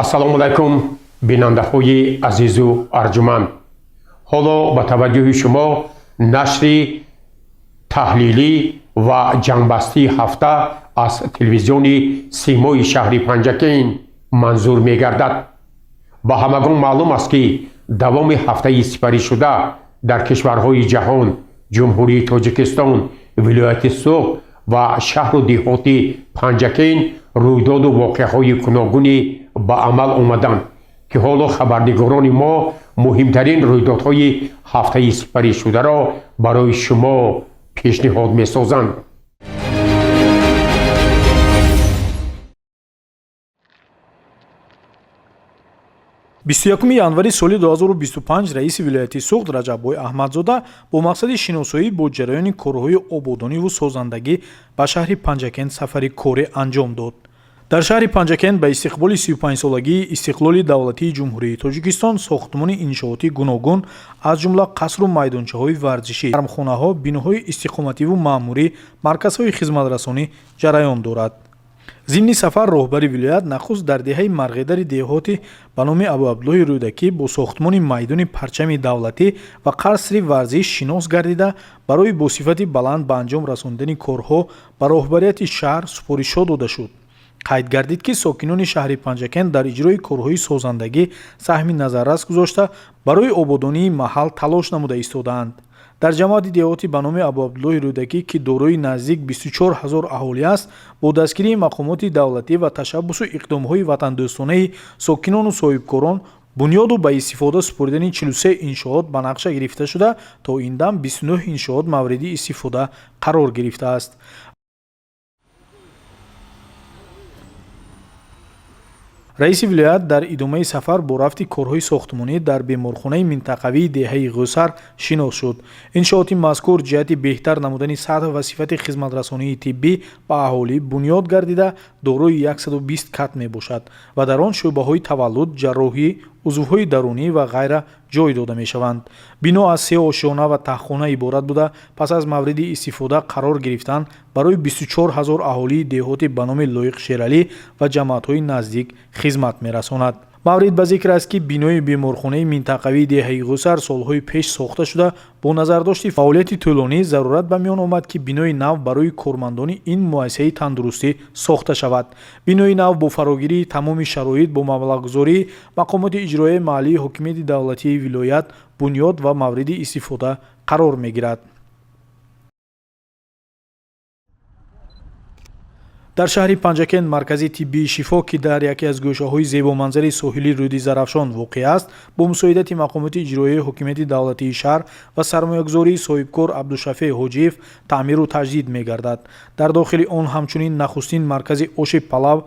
Ассалому алайкум, бинандаҳои азизу арҷуманд. Ҳоло ба таваҷҷӯҳи шумо нашри таҳлилӣ ва ҷамъбастии ҳафта аз телевизиони Симои шаҳри Панҷакент манзур мегардад. Ба ҳамагон маълум аст, ки давоми ҳафтаи сипаришуда дар кишварҳои ҷаҳон, Ҷумҳурии Тоҷикистон, вилояти Суғд ва шаҳру деҳоти Панҷакент рӯйдоду воқеаҳои гуногуне ба амал омаданд, ки ҳоло хабарнигорони мо муҳимтарин рӯйдодҳои ҳафтаи сипаришударо барои шумо пешниҳод месозанд. 21 январи соли 2025 раиси вилояти Суғд Раҷаббой Аҳмадзода бо мақсади шиносоӣ бо ҷараёни корҳои ободониву созандагӣ ба шаҳри Панҷакент сафари корӣ анҷом дод. Дар шаҳри Панҷакент ба истиқболи 35-солагии истиқлоли давлатии Ҷумҳурии Тоҷикистон сохтмони иншооти гуногун, аз ҷумла қасру майдончаҳои варзишӣ, гармхонаҳо, биноҳои истиқомативу маъмурӣ, марказҳои хизматрасонӣ ҷараён дорад. Зимни сафар роҳбари вилоят нахуст дар деҳаи Марғедари деҳоти ба номи Абуабдуллоҳи Рӯдакӣ бо сохтмони майдони парчами давлатӣ ва қасри варзиш шинос гардида, барои бо сифати баланд ба анҷом расондани корҳо ба роҳбарияти шаҳр супоришҳо дода шуд. Қайд гардид, ки сокинони шаҳри Панҷакент дар иҷрои корҳои созандагӣ саҳми назаррас гузошта, барои ободонии маҳал талош намуда истодаанд. Дар ҷамоати деҳоти ба номи Абуабдуллоҳи Рӯдакӣ, ки дорои наздик 24 ҳазор аҳолӣ аст, бо дастгирии мақомоти давлатӣ ва ташаббусу иқдомҳои ватандӯстонаи сокинону соҳибкорон бунёду ба истифода супоридани 43 иншоот ба нақша гирифта шуда, то ин дам 29 иншоот мавриди истифода қарор гирифтааст. Раиси вилоят дар идомаи сафар бо рафти корҳои сохтмонӣ дар беморхонаи минтақавии деҳаи Ғӯсар шинос шуд. Иншооти мазкур ҷиҳати беҳтар намудани сатҳ ва сифати хизматрасонии тиббӣ ба аҳолӣ бунёд гардида, дорои 120 кат мебошад ва дар он шӯъбаҳои таваллуд, ҷарроҳӣ, узвҳои дарунӣ ва ғайра ҷой дода мешаванд. Бино аз се ошёна ва таҳхона иборат буда, пас аз мавриди истифода қарор гирифтан барои 24 ҳазор аҳолии деҳоти ба номи Лоиқ Шералӣ ва ҷамоатҳои наздик хизмат мерасонад. Маврид ба зикр аст, ки бинои беморхонаи минтақавии деҳаи Ғӯсар солҳои пеш сохта шуда, бо назардошти фаъолияти тӯлонӣ зарурат ба миён омад, ки бинои нав барои кормандони ин муассисаи тандурустӣ сохта шавад. Бинои нав бо фарогирии тамоми шароит бо маблағгузории мақомоти иҷроияи маҳаллии ҳокимияти давлатии вилоят бунёд ва мавриди истифода қарор мегирад. Дар шаҳри Панҷакент маркази тиббии Шифо, ки дар яке аз гӯшаҳои зебоманзари соҳили рӯди Зарафшон воқеъ аст, бо мусоидати мақомоти иҷроияи ҳокимияти давлатии шаҳр ва сармоягузории соҳибкор Абдушафеъ Ҳоҷиев таъмиру таҷдид мегардад. Дар дохили он ҳамчунин нахустин маркази оши палав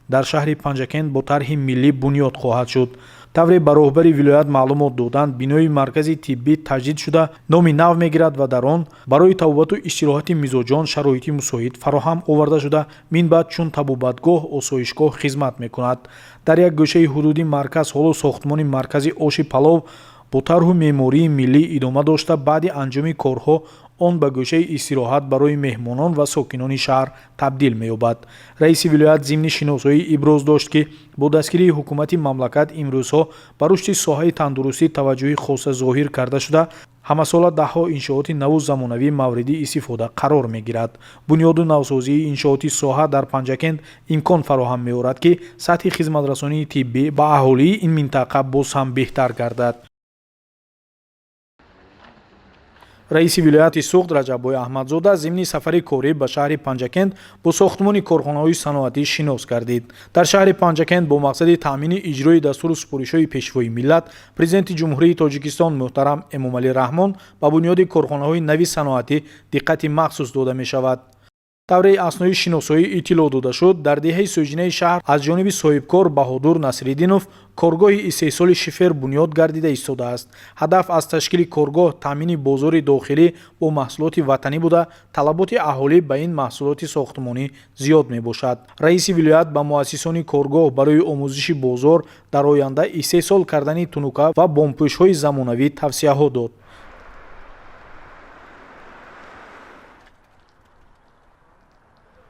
дар шаҳри Панҷакент бо тарҳи миллӣ бунёд хоҳад шуд. Тавре ба роҳбари вилоят маълумот доданд, бинои маркази тиббӣ таҷдид шуда, номи нав мегирад ва дар он барои табобату истироҳати мизоҷон шароити мусоид фароҳам оварда шуда, минбаъд чун табобатгоҳ, осоишгоҳ хизмат мекунад. Дар як гӯшаи ҳудуди марказ ҳоло сохтмони маркази оши палов бо тарҳу меъмории миллӣ идома дошта, баъди анҷоми корҳо он ба гӯшаи истироҳат барои меҳмонон ва сокинони шаҳр табдил меёбад. Раиси вилоят зимни шиносоӣ иброз дошт, ки бо дастгирии ҳукумати мамлакат имрӯзҳо ба рушди соҳаи тандурустӣ таваҷҷӯҳи хоса зоҳир карда шуда, ҳамасола даҳҳо иншооти наву замонавӣ мавриди истифода қарор мегирад. Бунёду навсозии иншооти соҳа дар Панҷакент имкон фароҳам меорад, ки сатҳи хизматрасонии тиббӣ ба аҳолии ин минтақа боз ҳам беҳтар гардад. Раиси вилояти Суғд Раҷаббой Аҳмадзода зимни сафари корӣ ба шаҳри Панҷакент бо сохтмони корхонаҳои саноатӣ шинос гардид. Дар шаҳри Панҷакент бо мақсади таъмини иҷрои дастуру супоришҳои Пешвои миллат, Президенти Ҷумҳурии Тоҷикистон муҳтарам Эмомалӣ Раҳмон ба бунёди корхонаҳои нави саноатӣ диққати махсус дода мешавад. Тавре аснои шиносоӣ иттилоъ дода шуд, дар деҳаи Сӯҷинаи шаҳр аз ҷониби соҳибкор Баҳодур Насриддинов коргоҳи истеҳсоли шифер бунёд гардида истодааст. Ҳадаф аз ташкили коргоҳ таъмини бозори дохилӣ бо маҳсулоти ватанӣ буда, талаботи аҳолӣ ба ин маҳсулоти сохтмонӣ зиёд мебошад. Раиси вилоят ба муассисони коргоҳ барои омӯзиши бозор дар оянда истеҳсол кардани тунука ва бомпӯшҳои замонавӣ тавсияҳо дод.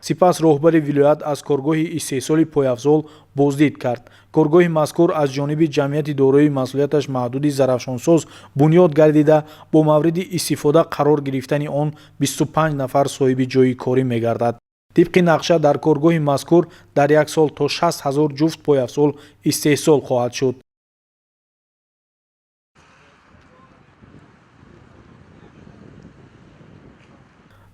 Сипас роҳбари вилоят аз коргоҳи истеҳсоли пойафзол боздид кард. Коргоҳи мазкур аз ҷониби ҷамъияти дорои масъулияташ маҳдуди Зарафшонсоз бунёд гардида, бо мавриди истифода қарор гирифтани он 25 нафар соҳиби ҷойи корӣ мегардад. Тибқи нақша, дар коргоҳи мазкур дар як сол то 60 ҳазор ҷуфт пойафзол истеҳсол хоҳад шуд.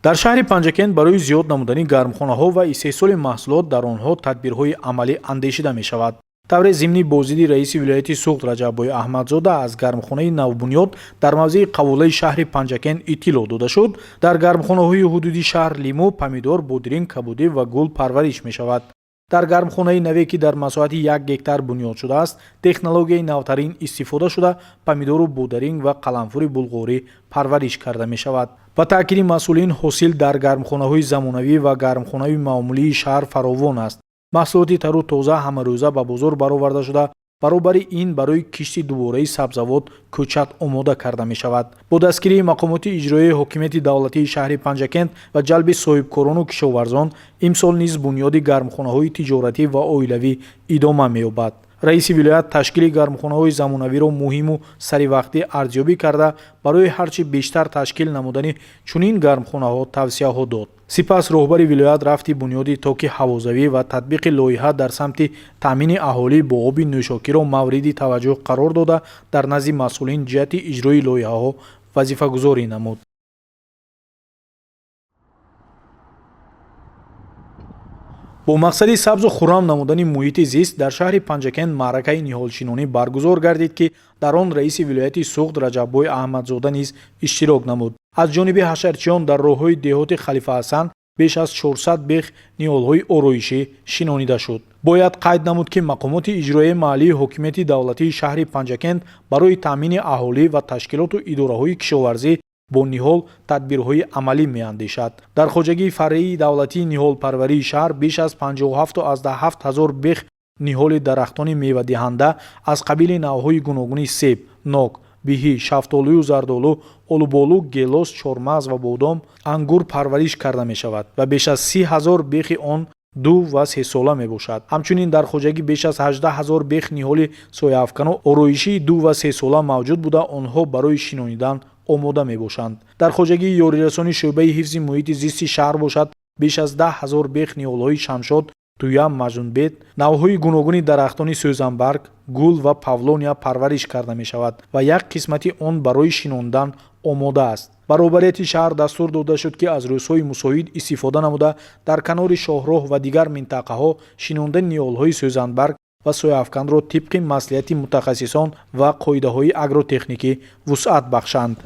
Дар шаҳри Панҷакент барои зиёд намудани гармхонаҳо ва истеҳсоли маҳсулот дар онҳо тадбирҳои амалӣ андешида мешавад. Тавре зимни боздиди раиси вилояти Суғд Раҷаббой Аҳмадзода аз гармхонаи навбунёд дар мавзеи Қаволаи шаҳри Панҷакент иттилоъ дода шуд, дар гармхонаҳои ҳудуди шаҳр лимӯ, помидор, бодиринг, кабудӣ ва гул парвариш мешавад. Дар гармхонаи наве, ки дар масоҳати 1 гектар бунёд шудааст, технологияи навтарин истифода шуда, помидору бодаринг ва қаламфури булғорӣ парвариш карда мешавад. Ба таъкиди масъулин, ҳосил дар гармхонаҳои замонавӣ ва гармхонаи маъмулии шаҳр фаровон аст. Маҳсулоти тару тоза ҳамарӯза ба бозор бароварда шуда, баробари ин барои кишти дубораи сабзавот кӯчат омода карда мешавад. Бо дастгирии мақомоти иҷроияи ҳокимияти давлатии шаҳри Панҷакент ва ҷалби соҳибкорону кишоварзон, имсол низ бунёди гармхонаҳои тиҷоратӣ ва оилавӣ идома меёбад. Раиси вилоят ташкили гармхонаҳои замонавиро муҳиму саривақтӣ арзёбӣ карда, барои ҳарчи бештар ташкил намудани чунин гармхонаҳо тавсияҳо дод. Сипас роҳбари вилоят рафти бунёди токи ҳавозавӣ ва татбиқи лоиҳа дар самти таъмини аҳолӣ бо оби нӯшокиро мавриди таваҷҷӯҳ қарор дода, дар назди масъулин ҷиҳати иҷрои лоиҳаҳо вазифагузорӣ намуд. Бо мақсади сабзу хуррам намудани муҳити зист дар шаҳри Панҷакент маъракаи ниҳолшинонӣ баргузор гардид, ки дар он раиси вилояти Суғд Раҷаббой Аҳмадзода низ иштирок намуд. Аз ҷониби ҳашарчиён дар роҳҳои деҳоти Халифаҳасан беш аз 400 бех ниҳолҳои ороишӣ шинонида шуд. Бояд қайд намуд, ки мақомоти иҷроияи маҳаллии ҳокимияти давлатии шаҳри Панҷакент барои таъмини аҳолӣ ва ташкилоту идораҳои кишоварзӣ бо ниҳол тадбирҳои амалӣ меандешад. Дар хоҷагии фаръии давлатии ниҳолпарварии шаҳр беш аз 57,7 ҳазор бех ниҳоли дарахтони мевадиҳанда аз қабили навъҳои гуногуни себ, нок, биҳӣ, шафтолую зардолу, олуболу, гелос, чормағз ва бодом, ангур парвариш карда мешавад ва беш аз 30 ҳазор бехи он ду ва сесола мебошад. Ҳамчунин дар хоҷагӣ беш аз 18 ҳазор бех ниҳоли сояафкану ороишии ду ва сесола мавҷуд буда, онҳо барои шинонидан омода мебошанд. Дар хоҷагии ёрирасони шӯъбаи ҳифзи муҳити зисти шаҳр бошад, беш аз 10 ҳазор бех ниҳолҳои шамшод, туя, маҷнунбед, навъҳои гуногуни дарахтони сӯзанбарг, гул ва павлония парвариш карда мешавад ва як қисмати он барои шинондан омода аст. Ба роҳбарияти шаҳр дастур дода шуд, ки аз рӯзҳои мусоид истифода намуда, дар канори шоҳроҳ ва дигар минтақаҳо шинондани ниҳолҳои сӯзанбарг ва сояафканро тибқи маслиҳати мутахассисон ва қоидаҳои агротехникӣ вусъат бахшанд.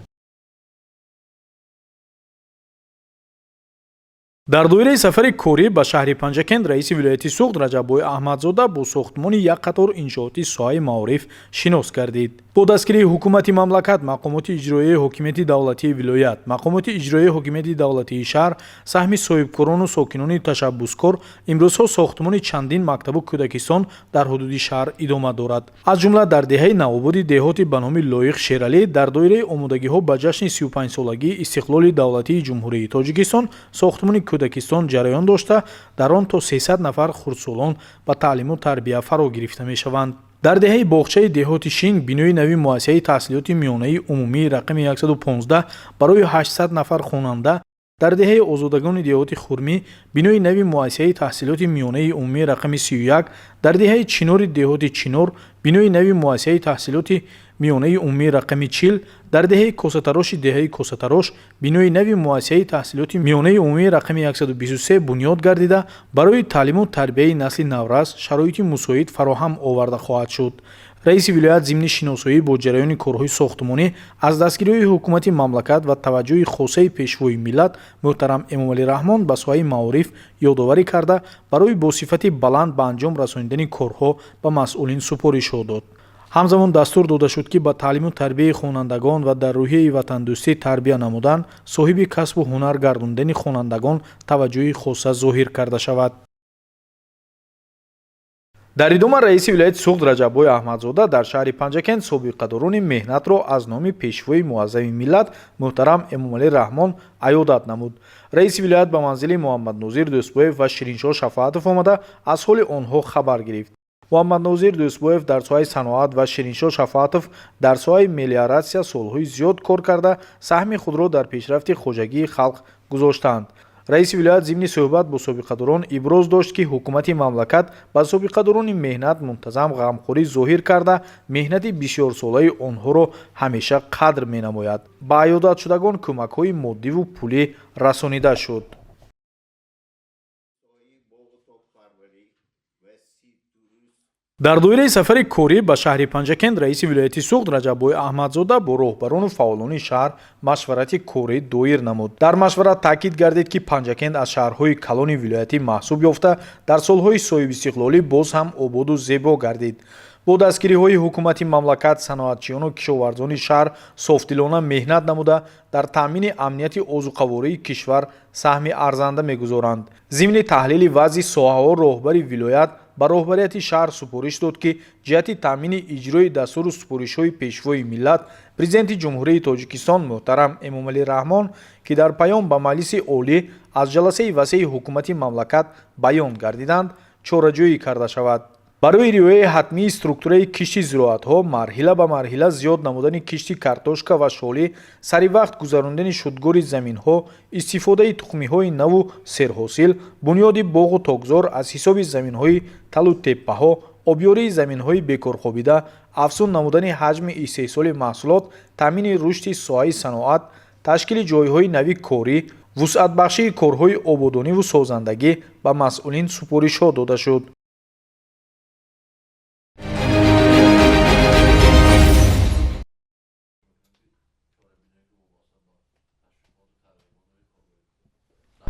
Дар доираи сафари корӣ ба шаҳри Панҷакент раиси вилояти Суғд Раҷаббой Аҳмадзода бо сохтмони як қатор иншооти соҳаи маориф шинос гардид. Бо дастгирии ҳукумати мамлакат, мақомоти иҷроияи ҳокимияти давлатии вилоят, мақомоти иҷроияи ҳокимияти давлатии шаҳр, саҳми соҳибкорону сокинони ташаббускор имрӯзҳо сохтмони чандин мактабу кӯдакистон дар ҳудуди шаҳр идома дорад. Аз ҷумла дар деҳаи Навободи деҳоти ба номи Лоиқ Шералӣ дар доираи омодагиҳо ба ҷашни 35-солагии истиқлоли давлатии Ҷумҳурии Тоҷикистон сохтмони кӯдакистон ҷараён дошта, дар он то 300 нафар хурдсолон ба таълиму тарбия фаро гирифта мешаванд. Дар деҳаи Боғчаи деҳоти Шинг бинои нави муассисаи таҳсилоти миёнаи умумии рақами 115 барои 800 нафар хонанда, дар деҳаи Озодагони деҳоти Хурмӣ бинои нави муассисаи таҳсилоти миёнаи умумии рақами 31, дар деҳаи Чинори деҳоти Чинор бинои нави муассисаи таҳсилоти миёнаи умумии рақами 40, дар деҳаи Косатароши деҳаи Косатарош бинои нави муассисаи таҳсилоти миёнаи умумии рақами 123 бунёд гардида, барои таълиму тарбияи насли наврас шароити мусоид фароҳам оварда хоҳад шуд. Раиси вилоят зимни шиносоӣ бо ҷараёни корҳои сохтмонӣ аз дастгириҳои ҳукумати мамлакат ва таваҷҷӯҳи хосаи пешвои миллат муҳтарам Эмомалӣ Раҳмон ба соҳаи маориф ёдоварӣ карда, барои бо сифати баланд ба анҷом расонидани корҳо ба масъулин супоришҳо дод. Ҳамзамон дастур дода шуд, ки ба таълиму тарбияи хонандагон ва дар рӯҳияи ватандӯстӣ тарбия намудан, соҳиби касбу ҳунар гардондани хонандагон таваҷҷӯҳи хоса зоҳир карда шавад. Дар идома раиси вилояти Суғд Раҷаббой Аҳмадзода дар шаҳри Панҷакент собиқадорони меҳнатро аз номи Пешвои муаззами миллат муҳтарам Эмомалӣ Раҳмон аёдат намуд. Раиси вилоят ба манзили Муҳаммаднозир Дӯстбоев ва Шириншоҳ Шафоатов омада, аз ҳоли онҳо хабар гирифт. Муҳаммаднозир Дӯстбоев дар соҳаи саноат ва Шириншоҳ Шафоатов дар соҳаи мелиоратсия солҳои зиёд кор карда, саҳми худро дар пешрафти хоҷагии халқ гузоштаанд. Раиси вилоят зимни суҳбат бо собиқадорон иброз дошт, ки ҳукумати мамлакат ба собиқадорони меҳнат мунтазам ғамхорӣ зоҳир карда, меҳнати бисёрсолаи онҳоро ҳамеша қадр менамояд. Ба аёдатшудагон кӯмакҳои моддиву пулӣ расонида шуд. Дар доираи сафари корӣ ба шаҳри Панҷакент раиси вилояти Суғд Раҷаббой Аҳмадзода бо роҳбарону фаъолони шаҳр машварати корӣ доир намуд. Дар машварат таъкид гардид, ки Панҷакент аз шаҳрҳои калони вилоятӣ маҳсуб ёфта, дар солҳои соҳибистиқлолӣ боз ҳам ободу зебо гардид. Бо дастгириҳои ҳукумати мамлакат саноатчиёну кишоварзони шаҳр софдилона меҳнат намуда, дар таъмини амнияти озуқавории кишвар саҳми арзанда мегузоранд. Зимни таҳлили вазъи соҳаҳо роҳбари вилоят ба роҳбарияти шаҳр супориш дод, ки ҷиҳати таъмини иҷрои дастуру супоришҳои Пешвои миллат, Президенти Ҷумҳурии Тоҷикистон муҳтарам Эмомалӣ Раҳмон, ки дар паём ба Маҷлиси Олӣ аз ҷаласаи васеи ҳукумати мамлакат баён гардиданд, чораҷӯӣ карда шавад. Барои риояи ҳатмии структураи кишти зироатҳо, марҳила ба марҳила зиёд намудани кишти картошка ва шолӣ, сари вақт гузарондани шудгори заминҳо, истифодаи тухмиҳои наву серҳосил, бунёди боғу токзор аз ҳисоби заминҳои талу теппаҳо, обёрии заминҳои бекорхобида, афзун намудани ҳаҷми истеҳсоли маҳсулот, таъмини рушди соҳаи саноат, ташкили ҷойҳои нави корӣ, вусъатбахшии корҳои ободониву созандагӣ ба масъулин супоришҳо дода шуд.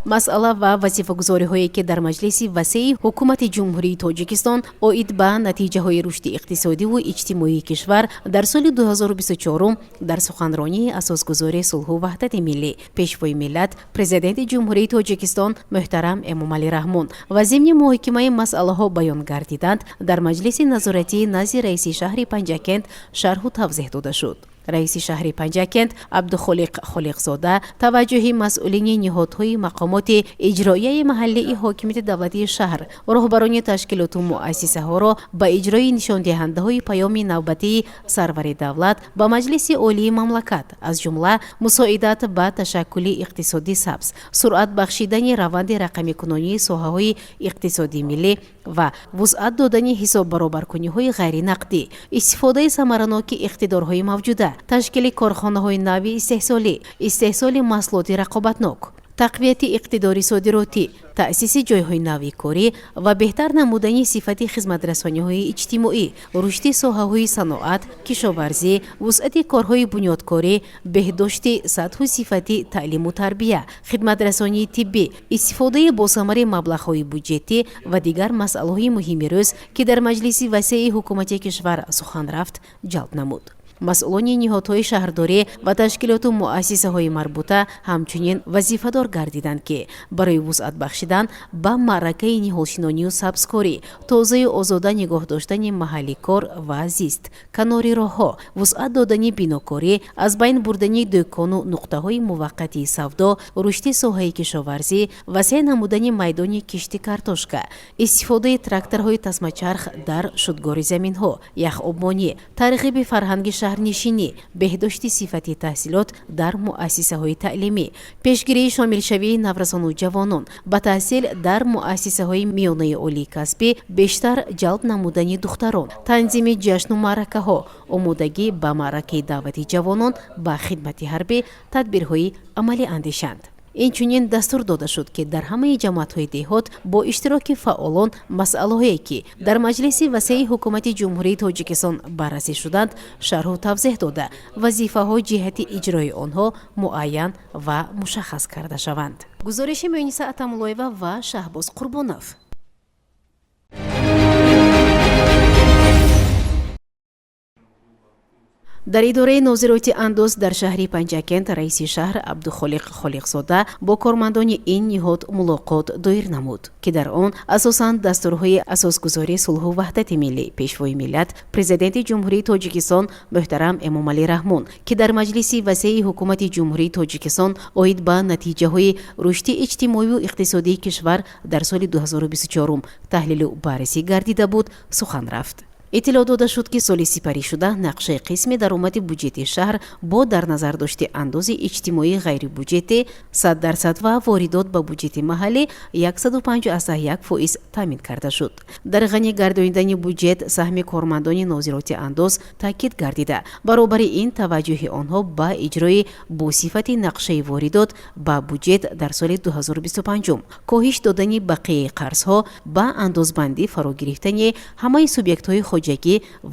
Масъала ва вазифагузориҳое, ки дар маҷлиси васеи ҳукумати Ҷумҳурии Тоҷикистон оид ба натиҷаҳои рушди иқтисодиву иҷтимоии кишвар дар соли 2024 дар суханронии Асосгузори сулҳу ваҳдати миллӣ, Пешвои миллат, Президенти Ҷумҳурии Тоҷикистон муҳтарам Эмомалӣ Раҳмон ва зимни муҳокимаи масъалаҳо баён гардиданд, дар маҷлиси назоратии назди раиси шаҳри Панҷакент шарҳу тавзеҳ дода шуд. Раиси шаҳри Панҷакент Абдухолиқ Холиқзода таваҷҷӯҳи масъулини ниҳодҳои мақомоти иҷроияи маҳаллии ҳокимияти давлатии шаҳр, роҳбарони ташкилоту муассисаҳоро ба иҷрои нишондиҳандаҳои паёми навбатии сарвари давлат ба Маҷлиси Олии мамлакат, аз ҷумла мусоидат ба ташаккули иқтисоди сабз, суръат бахшидани раванди рақамикунонии соҳаҳои иқтисодии миллӣ ва вусъат додани ҳисоббаробаркуниҳои ғайринақдӣ, истифодаи самараноки иқтидорҳои мавҷуда, ташкили корхонаҳои нави истеҳсолӣ, истеҳсоли маҳсулоти рақобатнок, тақвияти иқтидори содиротӣ, таъсиси ҷойҳои нави корӣ ва беҳтар намудани сифати хизматрасониҳои иҷтимоӣ, рушди соҳаҳои саноат, кишоварзӣ, вусъати корҳои бунёдкорӣ, беҳдошти сатҳу сифати таълиму тарбия, хидматрасонии тиббӣ, истифодаи босамари маблағҳои буҷетӣ ва дигар масъалаҳои муҳими рӯз, ки дар маҷлиси васеи ҳукумати кишвар сухан рафт, ҷалб намуд. Масъулони ниҳодҳои шаҳрдорӣ ва ташкилоту муассисаҳои марбута ҳамчунин вазифадор гардиданд, ки барои вусъат бахшидан ба маъракаи ниҳолшинонию сабзкорӣ, тозаю озода нигоҳ доштани маҳалли кор ва зист, канори роҳҳо, вусъат додани бинокорӣ, аз байн бурдани дӯкону нуқтаҳои муваққатии савдо, рушди соҳаи кишоварзӣ, васеъ намудани майдони кишти картошка, истифодаи тракторҳои тасмачарх дар шудгори заминҳо, яхобмонӣ, тарғиби фарҳанги шаҳрнишинӣ, беҳдошти сифати таҳсилот дар муассисаҳои таълимӣ, пешгирии шомилшавии наврасону ҷавонон ба таҳсил дар муассисаҳои миёнаи олии касбӣ, бештар ҷалб намудани духтарон, танзими ҷашну маъракаҳо, омодагӣ ба маъракаи даъвати ҷавонон ба хидмати ҳарбӣ тадбирҳои амалӣ андешанд. Инчунин дастур дода шуд, ки дар ҳамаи ҷамоатҳои деҳот бо иштироки фаъолон масъалаҳое, ки дар маҷлиси васеи ҳукумати Ҷумҳурии Тоҷикистон баррасӣ шуданд, шарҳу тавзеҳ дода, вазифаҳо ҷиҳати иҷрои онҳо муайян ва мушаххас карда шаванд. Гузориши Муниса Атамуллоева ва Шаҳбоз Қурбонов. Дар идораи нозироти андоз дар шаҳри Панҷакент раиси шаҳр Абдухолиқ Холиқзода бо кормандони ин ниҳод мулоқот доир намуд, ки дар он асосан дастурҳои асосгузори сулҳу ваҳдати миллӣ, Пешвои миллат, Президенти Ҷумҳурии Тоҷикистон муҳтарам Эмомалӣ Раҳмон, ки дар маҷлиси васеи Ҳукумати Ҷумҳурии Тоҷикистон оид ба натиҷаҳои рушди иҷтимоию иқтисодии кишвар дар соли 2024 таҳлилу баррасӣ гардида буд, сухан рафт. Иттилоъ дода шуд, ки соли сипаришуда нақшаи қисми даромади буҷети шаҳр бо дар назар дошти андози иҷтимоии ғайрибуҷетӣ 100% ва воридот ба буҷети маҳаллӣ 105,1% таъмин карда шуд. Дар ғанӣ гардонидани буҷет саҳми кормандони нозироти андоз таъкид гардида, баробари ин таваҷҷӯҳи онҳо ба иҷрои босифати нақшаи воридот ба буҷет дар соли 2025, коҳиш додани бақияи қарзҳо, ба андозбандӣ фаро гирифтани ҳамаи субъектҳои хоҷагӣ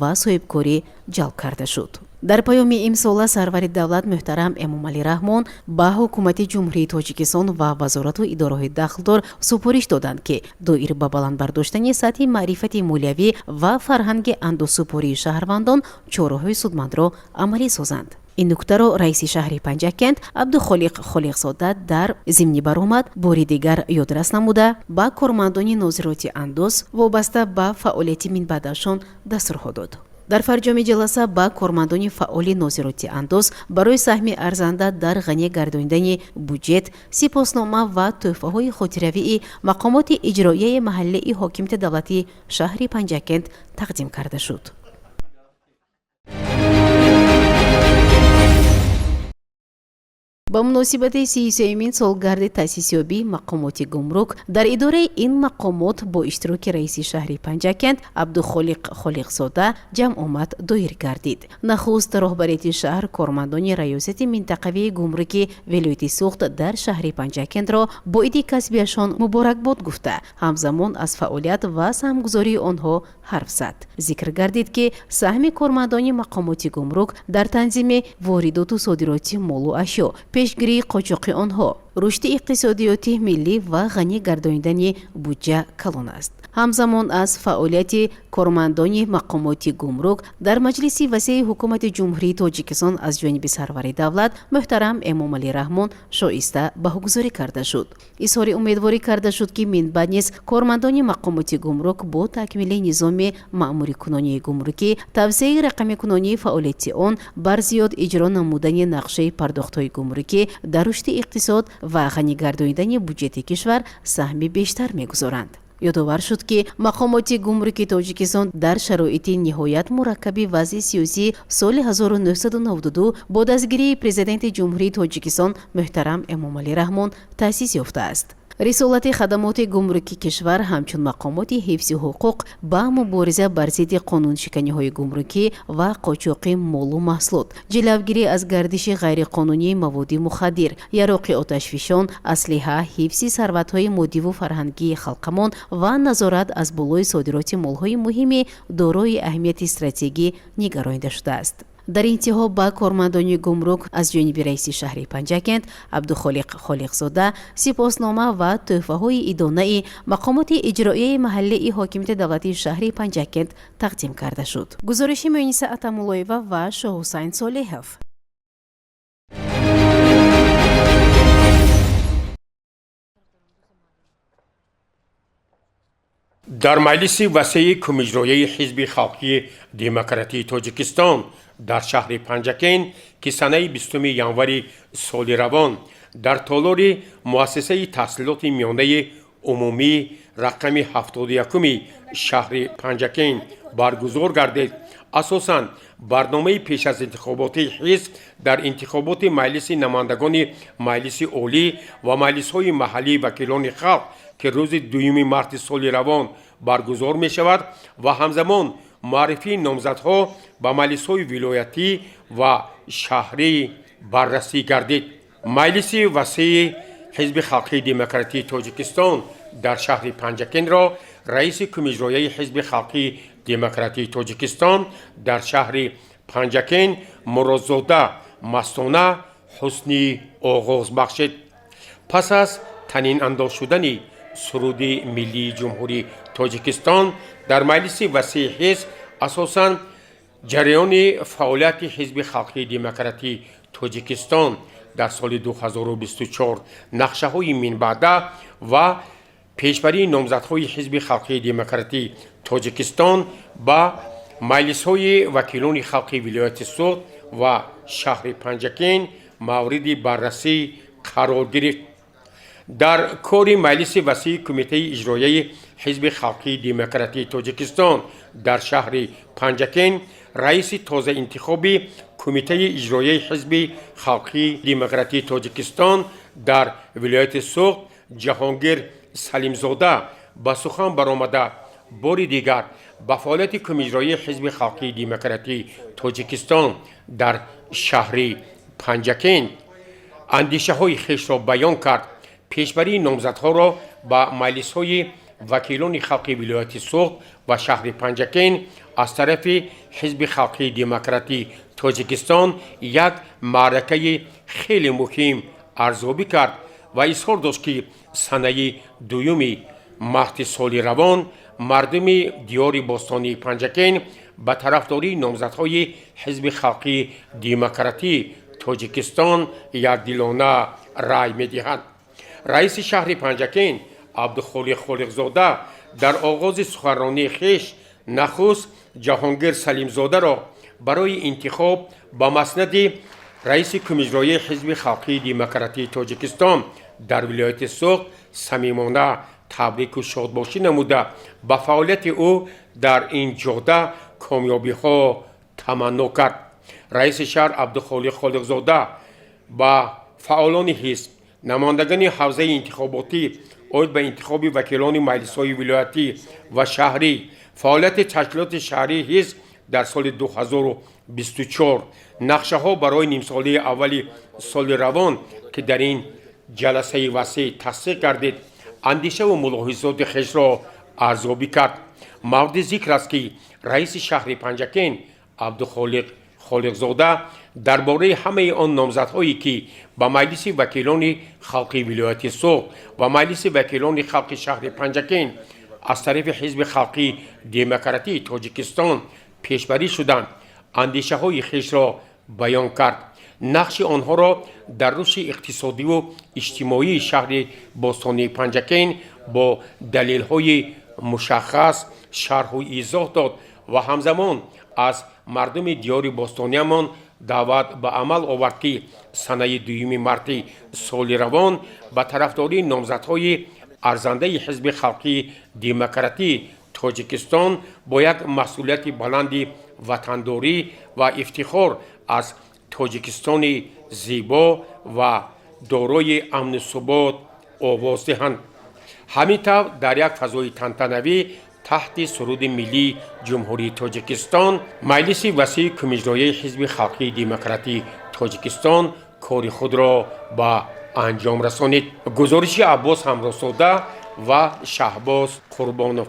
ва соҳибкорӣ ҷалб карда шуд. Дар паёми имсола сарвари давлат муҳтарам Эмомалӣ Раҳмон ба Ҳукумати Ҷумҳурии Тоҷикистон ва вазорату идораҳои дахлдор супориш доданд, ки доир ба баланд бардоштани сатҳи маърифати молиявӣ ва фарҳанги андозсупории шаҳрвандон чораҳои судмандро амалӣ созанд. Ин нуктаро раиси шаҳри Панҷакент Абдухолиқ Холиқзода дар зимни баромад бори дигар ёдрас намуда, ба кормандони нозироти андоз вобаста ба фаъолияти минбаъдашон дастурҳо дод. Дар фарҷоми ҷаласа ба кормандони фаъоли нозироти андоз барои саҳми арзанда дар ғанӣ гардонидани буҷет сипоснома ва тӯҳфаҳои хотиравии мақомоти иҷроияи маҳаллии ҳокимияти давлатии шаҳри Панҷакент тақдим карда шуд. Ба муносибати 33-юмин солгарди таъсисёбии мақомоти гумрук дар идораи ин мақомот бо иштироки раиси шаҳри Панҷакент Абдухолиқ Холиқзода ҷамъомад доир гардид. Нахуст роҳбарияти шаҳр кормандони раёсати минтақавии гумруки вилояти Суғд дар шаҳри Панҷакентро бо иди касбияшон муборакбод гуфта, ҳамзамон аз фаъолият ва саҳмгузории онҳо ҳарф зад. Зикр гардид, ки саҳми кормандони мақомоти гумрук дар танзими воридоту содироти молу ашё, пешгирии қочоқи онҳо, рушди иқтисодиёти миллӣ ва ғанӣ гардонидани буҷа калон аст. Ҳамзамон аз фаъолияти кормандони мақомоти гумрук дар маҷлиси васеи Ҳукумати Ҷумҳурии Тоҷикистон аз ҷониби сарвари давлат муҳтарам Эмомалӣ Раҳмон шоиста баҳогузорӣ карда шуд. Изҳори умедворӣ карда шуд, ки минбаъд низ кормандони мақомоти гумрук бо такмили низоми маъмурикунонии гумрукӣ, тавсеаи рақамикунонии фаъолияти он, бар зиёд иҷро намудани нақшаи пардохтҳои гумрукӣ дар рушди иқтисод ва ғанӣ гардонидани буҷети кишвар саҳми бештар мегузоранд. Ёдовар шуд, ки мақомоти гумруки Тоҷикистон дар шароити ниҳоят мураккаби вазъи сиёсӣ соли 1992 бо дастгирии Президенти Ҷумҳурии Тоҷикистон муҳтарам Эмомалӣ Раҳмон таъсис ёфтааст. Рисолати хадамоти гумруки кишвар ҳамчун мақомоти ҳифзи ҳуқуқ ба мубориза бар зидди қонуншиканиҳои гумрукӣ ва қочоқи молу маҳсулот, ҷилавгирӣ аз гардиши ғайриқонунии маводи мухаддир, яроқи оташфишон, аслиҳа, ҳифзи сарватҳои моддиву фарҳангии халқамон ва назорат аз болои содироти молҳои муҳими дорои аҳамияти стратегӣ нигаронида шудааст. Дар интиҳо ба кормандони гумрук аз ҷониби раиси шаҳри Панҷакент Абдухолиқ Холиқзода сипоснома ва тӯҳфаҳои идонаи мақомоти иҷроияи маҳаллии ҳокимияти давлатии шаҳри Панҷакент тақдим карда шуд. Гузориши Муниса Атамуллоева ва Шоҳҳусайн Солеҳов. Дар маҷлиси васеи кумиҷрояи Ҳизби халқии демократии Тоҷикистон дар шаҳри Панҷакент, ки санаи 20 январи соли равон дар толори муассисаи таҳсилоти миёнаи умумӣ рақами 71-уми шаҳри Панҷакент баргузор гардид, асосан барномаи пеш аз интихоботии ҳизб дар интихоботи Маҷлиси намояндагони Маҷлиси Олӣ ва маҷлисҳои маҳаллии вакилони халқ, ки рӯзи 2 марти соли равон баргузор мешавад, ва ҳамзамон муаррифии номзадҳо ба маҷлисҳои вилоятӣ ва шаҳрӣ баррасӣ гардид. Маҷлиси васеи Ҳизби халқии демократии Тоҷикистон дар шаҳри Панҷакентро раиси кумиҷрояи Ҳизби халқии демократии Тоҷикистон дар шаҳри Панҷакент Муродзода Мастона ҳусни оғоз бахшид. Пас аз танинандоз шудани суруди миллии Ҷумҳурии Тоҷикистон дар маҷлиси васеи ҳизб асосан Ҷараёни фаъолияти Ҳизби халқии демократии Тоҷикистон дар соли 2024, нақшаҳои минбаъда ва пешбарии номзадҳои Ҳизби халқии демократии Тоҷикистон ба маҷлисҳои вакилони халқи вилояти Суғд ва шаҳри Панҷакент мавриди баррасӣ қарор гирифт. Дар кори маҷлиси васеи Кумитаи иҷроияи Ҳизби халқии демократии Тоҷикистон дар шаҳри Панҷакент раиси тозаинтихоби Кумитаи иҷроияи Ҳизби халқии демократии Тоҷикистон дар вилояти Суғд Ҷаҳонгир Салимзода ба сухан баромада, бори дигар ба фаъолияти Кумиҷроии Ҳизби халқии демократии Тоҷикистон дар шаҳри Панҷакент андешаҳои хешро баён кард. Пешбарии номзадҳоро ба маҷлисҳои вакилони халқи вилояти Суғд ва шаҳри Панҷакент аз тарафи Ҳизби халқии демократии Тоҷикистон як маъракаи хеле муҳим арзёбӣ кард ва изҳор дошт, ки санаи 2-юми марти соли равон мардуми диёри бостонии Панҷакент ба тарафдории номзадҳои Ҳизби халқии демократии Тоҷикистон якдилона рай медиҳанд. Раиси шаҳри Панҷакент Абдухолиқ Холиқзода дар оғози суханронии хеш нахуст Ҷаҳонгир Салимзодаро барои интихоб ба маснади раиси Кумиҷроии Ҳизби халқии демократии Тоҷикистон дар вилояти Суғд самимона табрику шодбошӣ намуда, ба фаъолияти ӯ дар ин ҷода комёбиҳо таманно кард. Раиси шаҳр Абдухолиқ Холиқзода ба фаъолони ҳизб, намояндагони ҳавзаи интихоботӣ оид ба интихоби вакилони маҷлисҳои вилоятӣ ва шаҳрӣ, фаъолияти ташкилоти шаҳрии ҳизб дар соли 2024, нақшаҳо барои нимсолаи аввали соли равон, ки дар ин ҷаласаи васеъ тасдиқ гардид, андешаву мулоҳизоти хешро арзёбӣ кард. Мавриди зикр аст, ки раиси шаҳри Панҷакент Абдухолиқ Холиқзода дар бораи ҳамаи он номзадҳое, ки ба Маҷлиси вакилони халқи вилояти Суғд ва Маҷлиси вакилони халқи шаҳри Панҷакент аз тарафи Ҳизби халқии демократии Тоҷикистон пешбарӣ шуданд, андешаҳои хешро баён кард. Нақши онҳоро дар рушди иқтисодиву иҷтимоии шаҳри бостонии Панҷакент бо далелҳои мушаххас шарҳу изоҳ дод ва ҳамзамон аз мардуми диёри бостониямон даъват ба амал овард, ки санаи 2-юми марти соли равон ба тарафдории номзадҳои арзандаи Ҳизби халқии демократии Тоҷикистон бо як масъулияти баланди ватандорӣ ва ифтихор аз Тоҷикистони зебо ва дорои амну субот овоз диҳанд. Ҳамин тавр, дар як фазои тантанавӣ таҳти суруди миллии Ҷумҳурии Тоҷикистон маҷлиси васеи Кумиҷроияи Ҳизби халқии демократии Тоҷикистон кори худро ба анҷом расонид. Гузориши Аббос Ҳамроҳзода ва Шаҳбоз Қурбонов.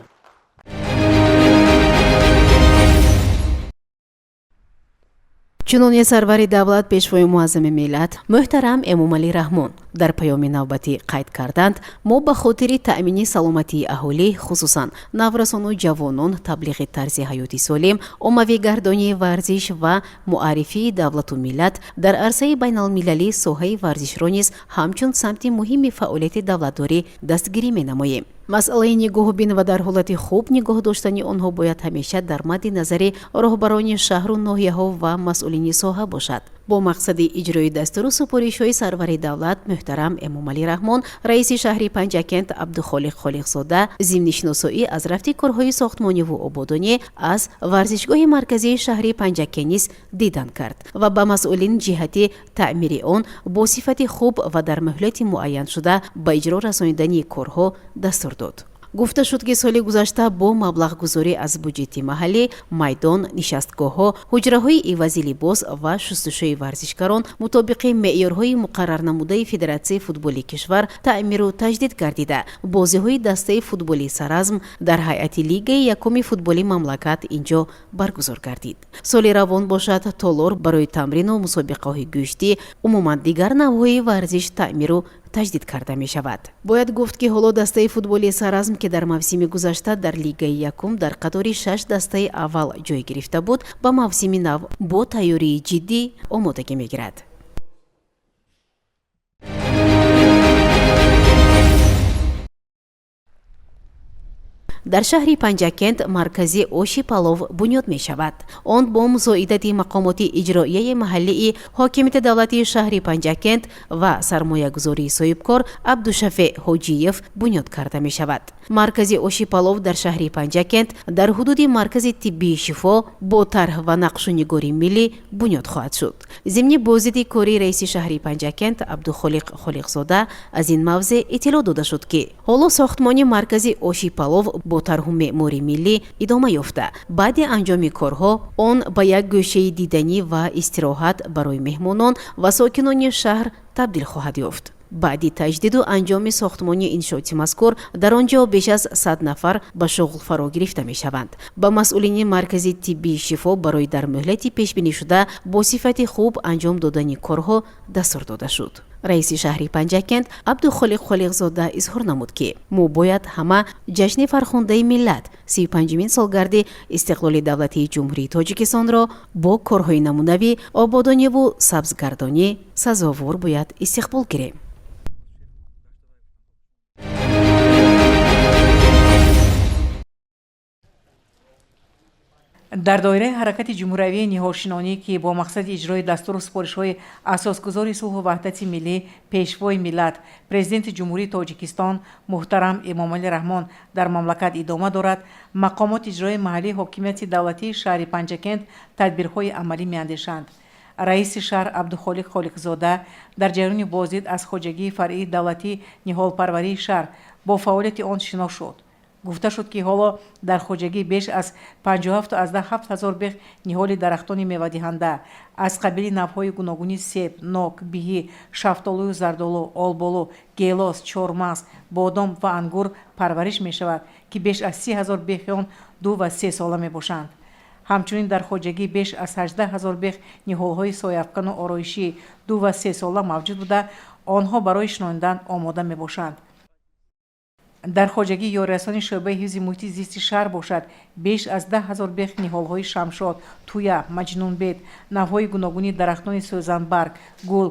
Чуноне сарвари давлат, пешвои муаззами миллат муҳтарам Эмомалӣ Раҳмон дар паёми навбатӣ қайд карданд, мо ба хотири таъмини саломатии аҳолӣ, хусусан наврасону ҷавонон, таблиғи тарзи ҳаёти солим, оммавигардонии варзиш ва муаррифии давлату миллат дар арсаи байналмилалӣ соҳаи варзишро низ ҳамчун самти муҳими фаъолияти давлатдорӣ дастгирӣ менамоем. Масъалаи нигоҳубин ва дар ҳолати хуб нигоҳ доштани онҳо бояд ҳамеша дар мадди назари роҳбарони шаҳру ноҳияҳо ва масъулини соҳа бошад. Бо мақсади иҷрои дастуру супоришҳои сарвари давлат муҳтарам Эмомалӣ Раҳмон, раиси шаҳри Панҷакент Абдухолиқ Холиқзода зимни шиносоӣ аз рафти корҳои сохтмониву ободонӣ аз варзишгоҳи марказии шаҳри Панҷакент низ дидан кард ва ба масъулин ҷиҳати таъмири он бо сифати хуб ва дар муҳлати муайяншуда ба иҷро расонидани корҳо дастур дод. Гуфта шуд, ки соли гузашта бо маблағгузорӣ аз буҷети маҳаллӣ майдон, нишастгоҳҳо, ҳуҷраҳои ивази либос ва шустушӯи варзишгарон мутобиқи меъёрҳои муқаррарнамудаи Федератсияи футболи кишвар таъмиру таҷдид гардида, бозиҳои дастаи футболи Саразм дар ҳайати лигаи якуми футболи мамлакат инҷо баргузор гардид. Соли равон бошад, толор барои тамрину мусобиқаҳои гӯштӣ, умуман дигар навъҳои варзиш таъмиру таҷдид карда мешавад. Бояд гуфт, ки ҳоло дастаи футболи Саразм, ки дар мавсими гузашта дар лигаи якум дар қатори шаш дастаи аввал ҷой гирифта буд, ба мавсими нав бо тайёрии ҷиддӣ омодагӣ мегирад. Дар шаҳри Панҷакент маркази оши палов бунёд мешавад. Он бо мусоидати мақомоти иҷроияи маҳаллии ҳокимияти давлатии шаҳри Панҷакент ва сармоягузории соҳибкор Абдушафеъ Ҳоҷиев бунёд карда мешавад. Маркази оши палов дар шаҳри Панҷакент дар ҳудуди маркази тиббии Шифо бо тарҳ ва нақшу нигори миллӣ бунёд хоҳад шуд. Зимни боздиди кории раиси шаҳри Панҷакент Абдухолиқ Холиқзода аз ин мавзеъ иттилоъ дода шуд, ки ҳоло сохтмони маркази оши палов бо тарҳу меъмори миллӣ идома ёфта, баъди анҷоми корҳо он ба як гӯшаи диданӣ ва истироҳат барои меҳмонон ва сокинони шаҳр табдил хоҳад ёфт. Баъди таҷдиду анҷоми сохтмони иншооти мазкур дар он ҷо беш аз 100 нафар ба шуғл фаро гирифта мешаванд. Ба масъулини маркази тиббии Шифо барои дар муҳлати пешбинишуда бо сифати хуб анҷом додани корҳо дастур дода шуд. Раиси шаҳри Панҷакент Абдухолиқ Холиқзода изҳор намуд, ки мо бояд ҳама ҷашни фархундаи миллат, 35-умин солгарди истиқлоли давлатии Ҷумҳурии Тоҷикистонро бо корҳои намунавӣ, ободониву сабзгардонӣ сазовор бояд истиқбол гирем. Дар доираи ҳаракати ҷумҳуриявии ниҳолшинонӣ, ки бо мақсади иҷрои дастуру супоришҳои асосгузори сулҳу ваҳдати миллӣ, Пешвои миллат, Президенти Ҷумҳурии Тоҷикистон муҳтарам Эмомалӣ Раҳмон дар мамлакат идома дорад, мақомоти иҷрои маҳаллии ҳокимияти давлатии шаҳри Панҷакент тадбирҳои амалӣ меандешанд. Раиси шаҳр Абдухолиқ Холиқзода дар ҷараёни боздид аз хоҷагии фаръии давлатии ниҳолпарварии шаҳр бо фаъолияти он шинос шуд. Гуфта шуд, ки ҳоло дар хоҷагӣ беш аз 57,7 ҳазор бех ниҳоли дарахтони мевадиҳанда аз қабили навъҳои гуногуни себ, нок, биҳӣ, шафтолую зардолу, олболу, гелос, чормағз, бодом ва ангур парвариш мешавад, ки беш аз 30 ҳазор бехи он ду ва се сола мебошанд. Ҳамчунин дар хоҷагӣ беш аз 18 ҳазор бех ниҳолҳои сояафкану ороишӣ ду ва се сола мавҷуд буда, онҳо барои шинонидан омода мебошанд. Дар хоҷагии ёрирасони шӯъбаи ҳифзи муҳити зисти шаҳр бошад, беш аз 10 ҳазор бех ниҳолҳои шамшод, туя, маҷнунбед, навъҳои гуногуни дарахтони сӯзанбарг, гул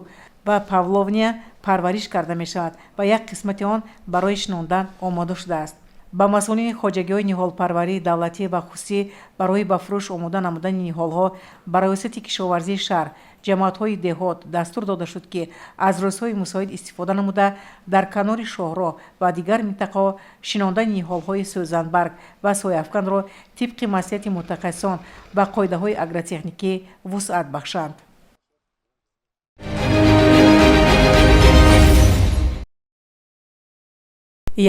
ва павловния парвариш карда мешавад ва як қисмати он барои шинондан омода шудааст. Ба масъулини хоҷагиҳои ниҳолпарварии давлатӣ ва хусусӣ барои ба фурӯш омода намудани ниҳолҳо ба Раёсати кишоварзии шаҳр, ҷамоатҳои деҳот дастур дода шуд, ки аз рӯзҳои мусоид истифода намуда, дар канори шоҳроҳ ва дигар минтақаҳо шинондани ниҳолҳои сӯзанбарг ва сояафканро тибқи маслиҳати мутахассисон ва қоидаҳои агротехникӣ вусъат бахшанд.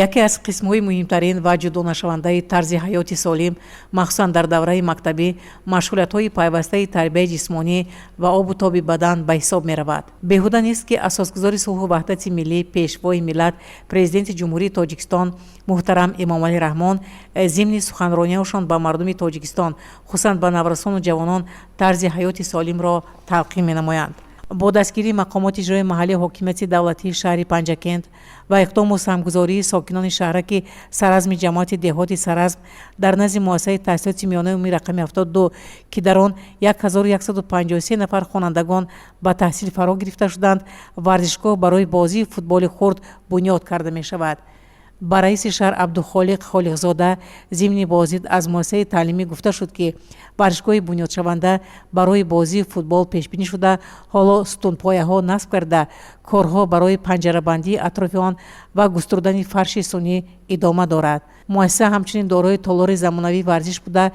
Яке аз қисмҳои муҳимтарин ва ҷудонашавандаи тарзи ҳаёти солим, махсусан дар давраи мактабӣ, машғулиятҳои пайвастаи тарбияи ҷисмонӣ ва обу тоби бадан ба ҳисоб меравад. Беҳуда нест, ки асосгузори сулҳу ваҳдати миллӣ, Пешвои миллат, Президенти Ҷумҳурии Тоҷикистон муҳтарам Эмомалӣ Раҳмон зимни суханрониҳошон ба мардуми Тоҷикистон, хусусан ба наврасону ҷавонон, тарзи ҳаёти солимро талқин менамоянд. Бо дастгирии мақомоти иҷрои маҳаллии ҳокимияти давлатии шаҳри Панҷакент ва иқдому саҳмгузории сокинони шаҳраки Саразми ҷамоати деҳоти Саразм дар назди муассисаи таҳсилоти миёнаи умумии рақами 72, ки дар он 1153 нафар хонандагон ба таҳсил фаро гирифта шуданд, варзишгоҳ барои бозии футболи хурд бунёд карда мешавад. Ба раиси шаҳр Абдухолиқ Холиқзода зимни боздид аз муассисаи таълимӣ гуфта шуд, ки варзишгоҳи бунёдшаванда барои бозии футбол пешбинӣ шуда, ҳоло сутунпояҳо насб карда, корҳо барои панҷарабандии атрофи он ва густурдани фарши сунъӣ идома дорад. Муассиса ҳамчунин дорои толори замонавии варзиш буда,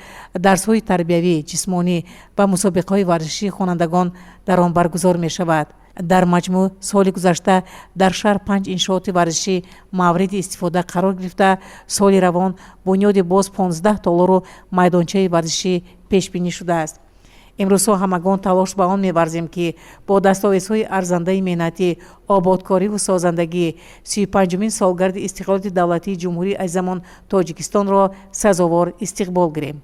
дарсҳои тарбиявӣ, ҷисмонӣ ва мусобиқаҳои варзишии хонандагон дар он баргузор мешавад. Дар маҷмӯъ соли гузашта дар шаҳр панҷ иншооти варзишӣ мавриди истифода қарор гирифта, соли равон бунёди боз 15 толору майдончаи варзишӣ пешбинӣ шудааст. Имрӯзҳо ҳамагон талош ба он меварзем, ки бо дастовезҳои арзандаи меҳнатӣ, ободкориву созандагӣ 35-умин солгарди истиқлолияти давлатии Ҷумҳурии азизамон Тоҷикистонро сазовор истиқбол гирем.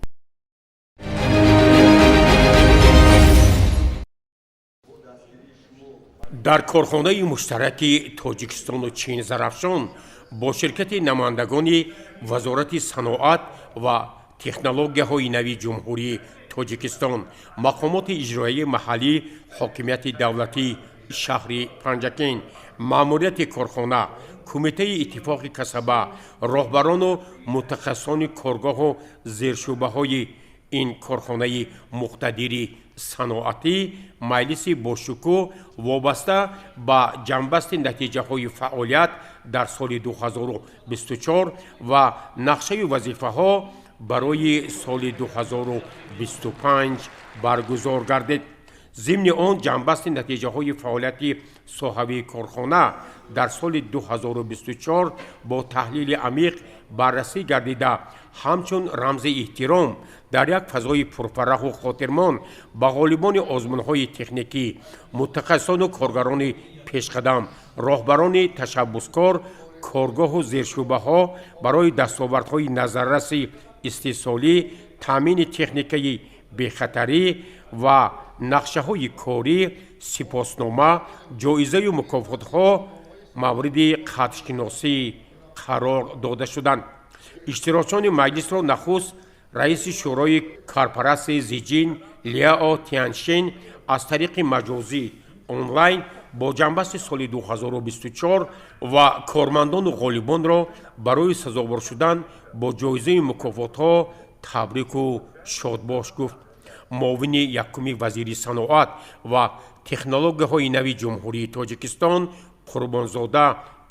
Дар корхонаи муштараки Тоҷикистону Чин «Зарафшон» бо ширкати намояндагони Вазорати саноат ва технологияҳои нави Ҷумҳурии Тоҷикистон, мақомоти иҷроияи маҳаллӣ, ҳокимияти давлатии шаҳри Панҷакент, маъмурияти корхона, Кумитаи иттифоқи касаба, роҳбарону мутахассисони коргоҳу зершӯъбаҳои ин корхонаи муқтадири саноатӣ маҷлиси бошукӯҳ вобаста ба ҷамъбасти натиҷаҳои фаъолият дар соли 2024 ва нақшаю вазифаҳо барои соли 2025 баргузор гардид. Зимни он ҷамъбасти натиҷаҳои фаъолияти соҳавии корхона дар соли 2024 бо таҳлили амиқ баррасӣ гардида, ҳамчун рамзи эҳтиром дар як фазои пурфараҳу хотирмон ба ғолибони озмунҳои техникӣ, мутахассисону коргарони пешқадам, роҳбарони ташаббускор коргоҳу зершӯъбаҳо барои дастовардҳои назарраси истеҳсолӣ, таъмини техникаи бехатарӣ ва нақшаҳои корӣ сипоснома, ҷоизаю мукофотҳо мавриди қадршиносӣ қарор дода шуданд. Иштирокчиёни маҷлисро нахуст раиси шӯрои корпоратсияи Зиҷин Ляо Тяншин аз тариқи маҷозӣ онлайн бо ҷамъбасти соли 2024 ва кормандону ғолибонро барои сазовор шудан бо ҷоизаи мукофотҳо табрику шодбош гуфт. Муовини якуми вазири саноат ва технологияҳои нави Ҷумҳурии Тоҷикистон Қурбонзода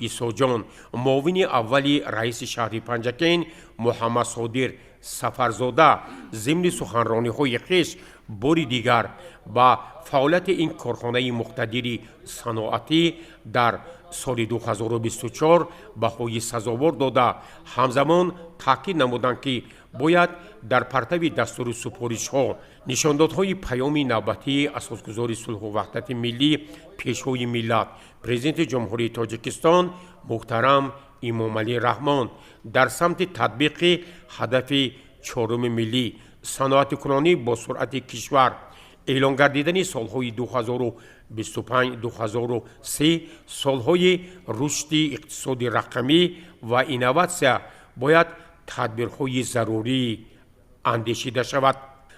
Исоҷон, муовини аввали раиси шаҳри Панҷакент Муҳаммадсодир Сафарзода зимни суханрониҳои хеш бори дигар ба фаъолияти ин корхонаи муқтадири саноатӣ дар соли 2024 баҳои сазовор дода, ҳамзамон таъкид намуданд, ки бояд дар партави дастуру супоришҳо, нишондодҳои паёми навбатии Асосгузори сулҳу ваҳдати миллӣ, Пешвои миллат, Президенти Ҷумҳурии Тоҷикистон муҳтарам Эмомалӣ Раҳмон дар самти татбиқи ҳадафи чоруми миллӣ, саноатикунонии босуръати кишвар, эълон гардидани солҳои 2025-2030 солҳои рушди иқтисоди рақамӣ ва инноватсия бояд тадбирҳои зарурӣ андешида шавад.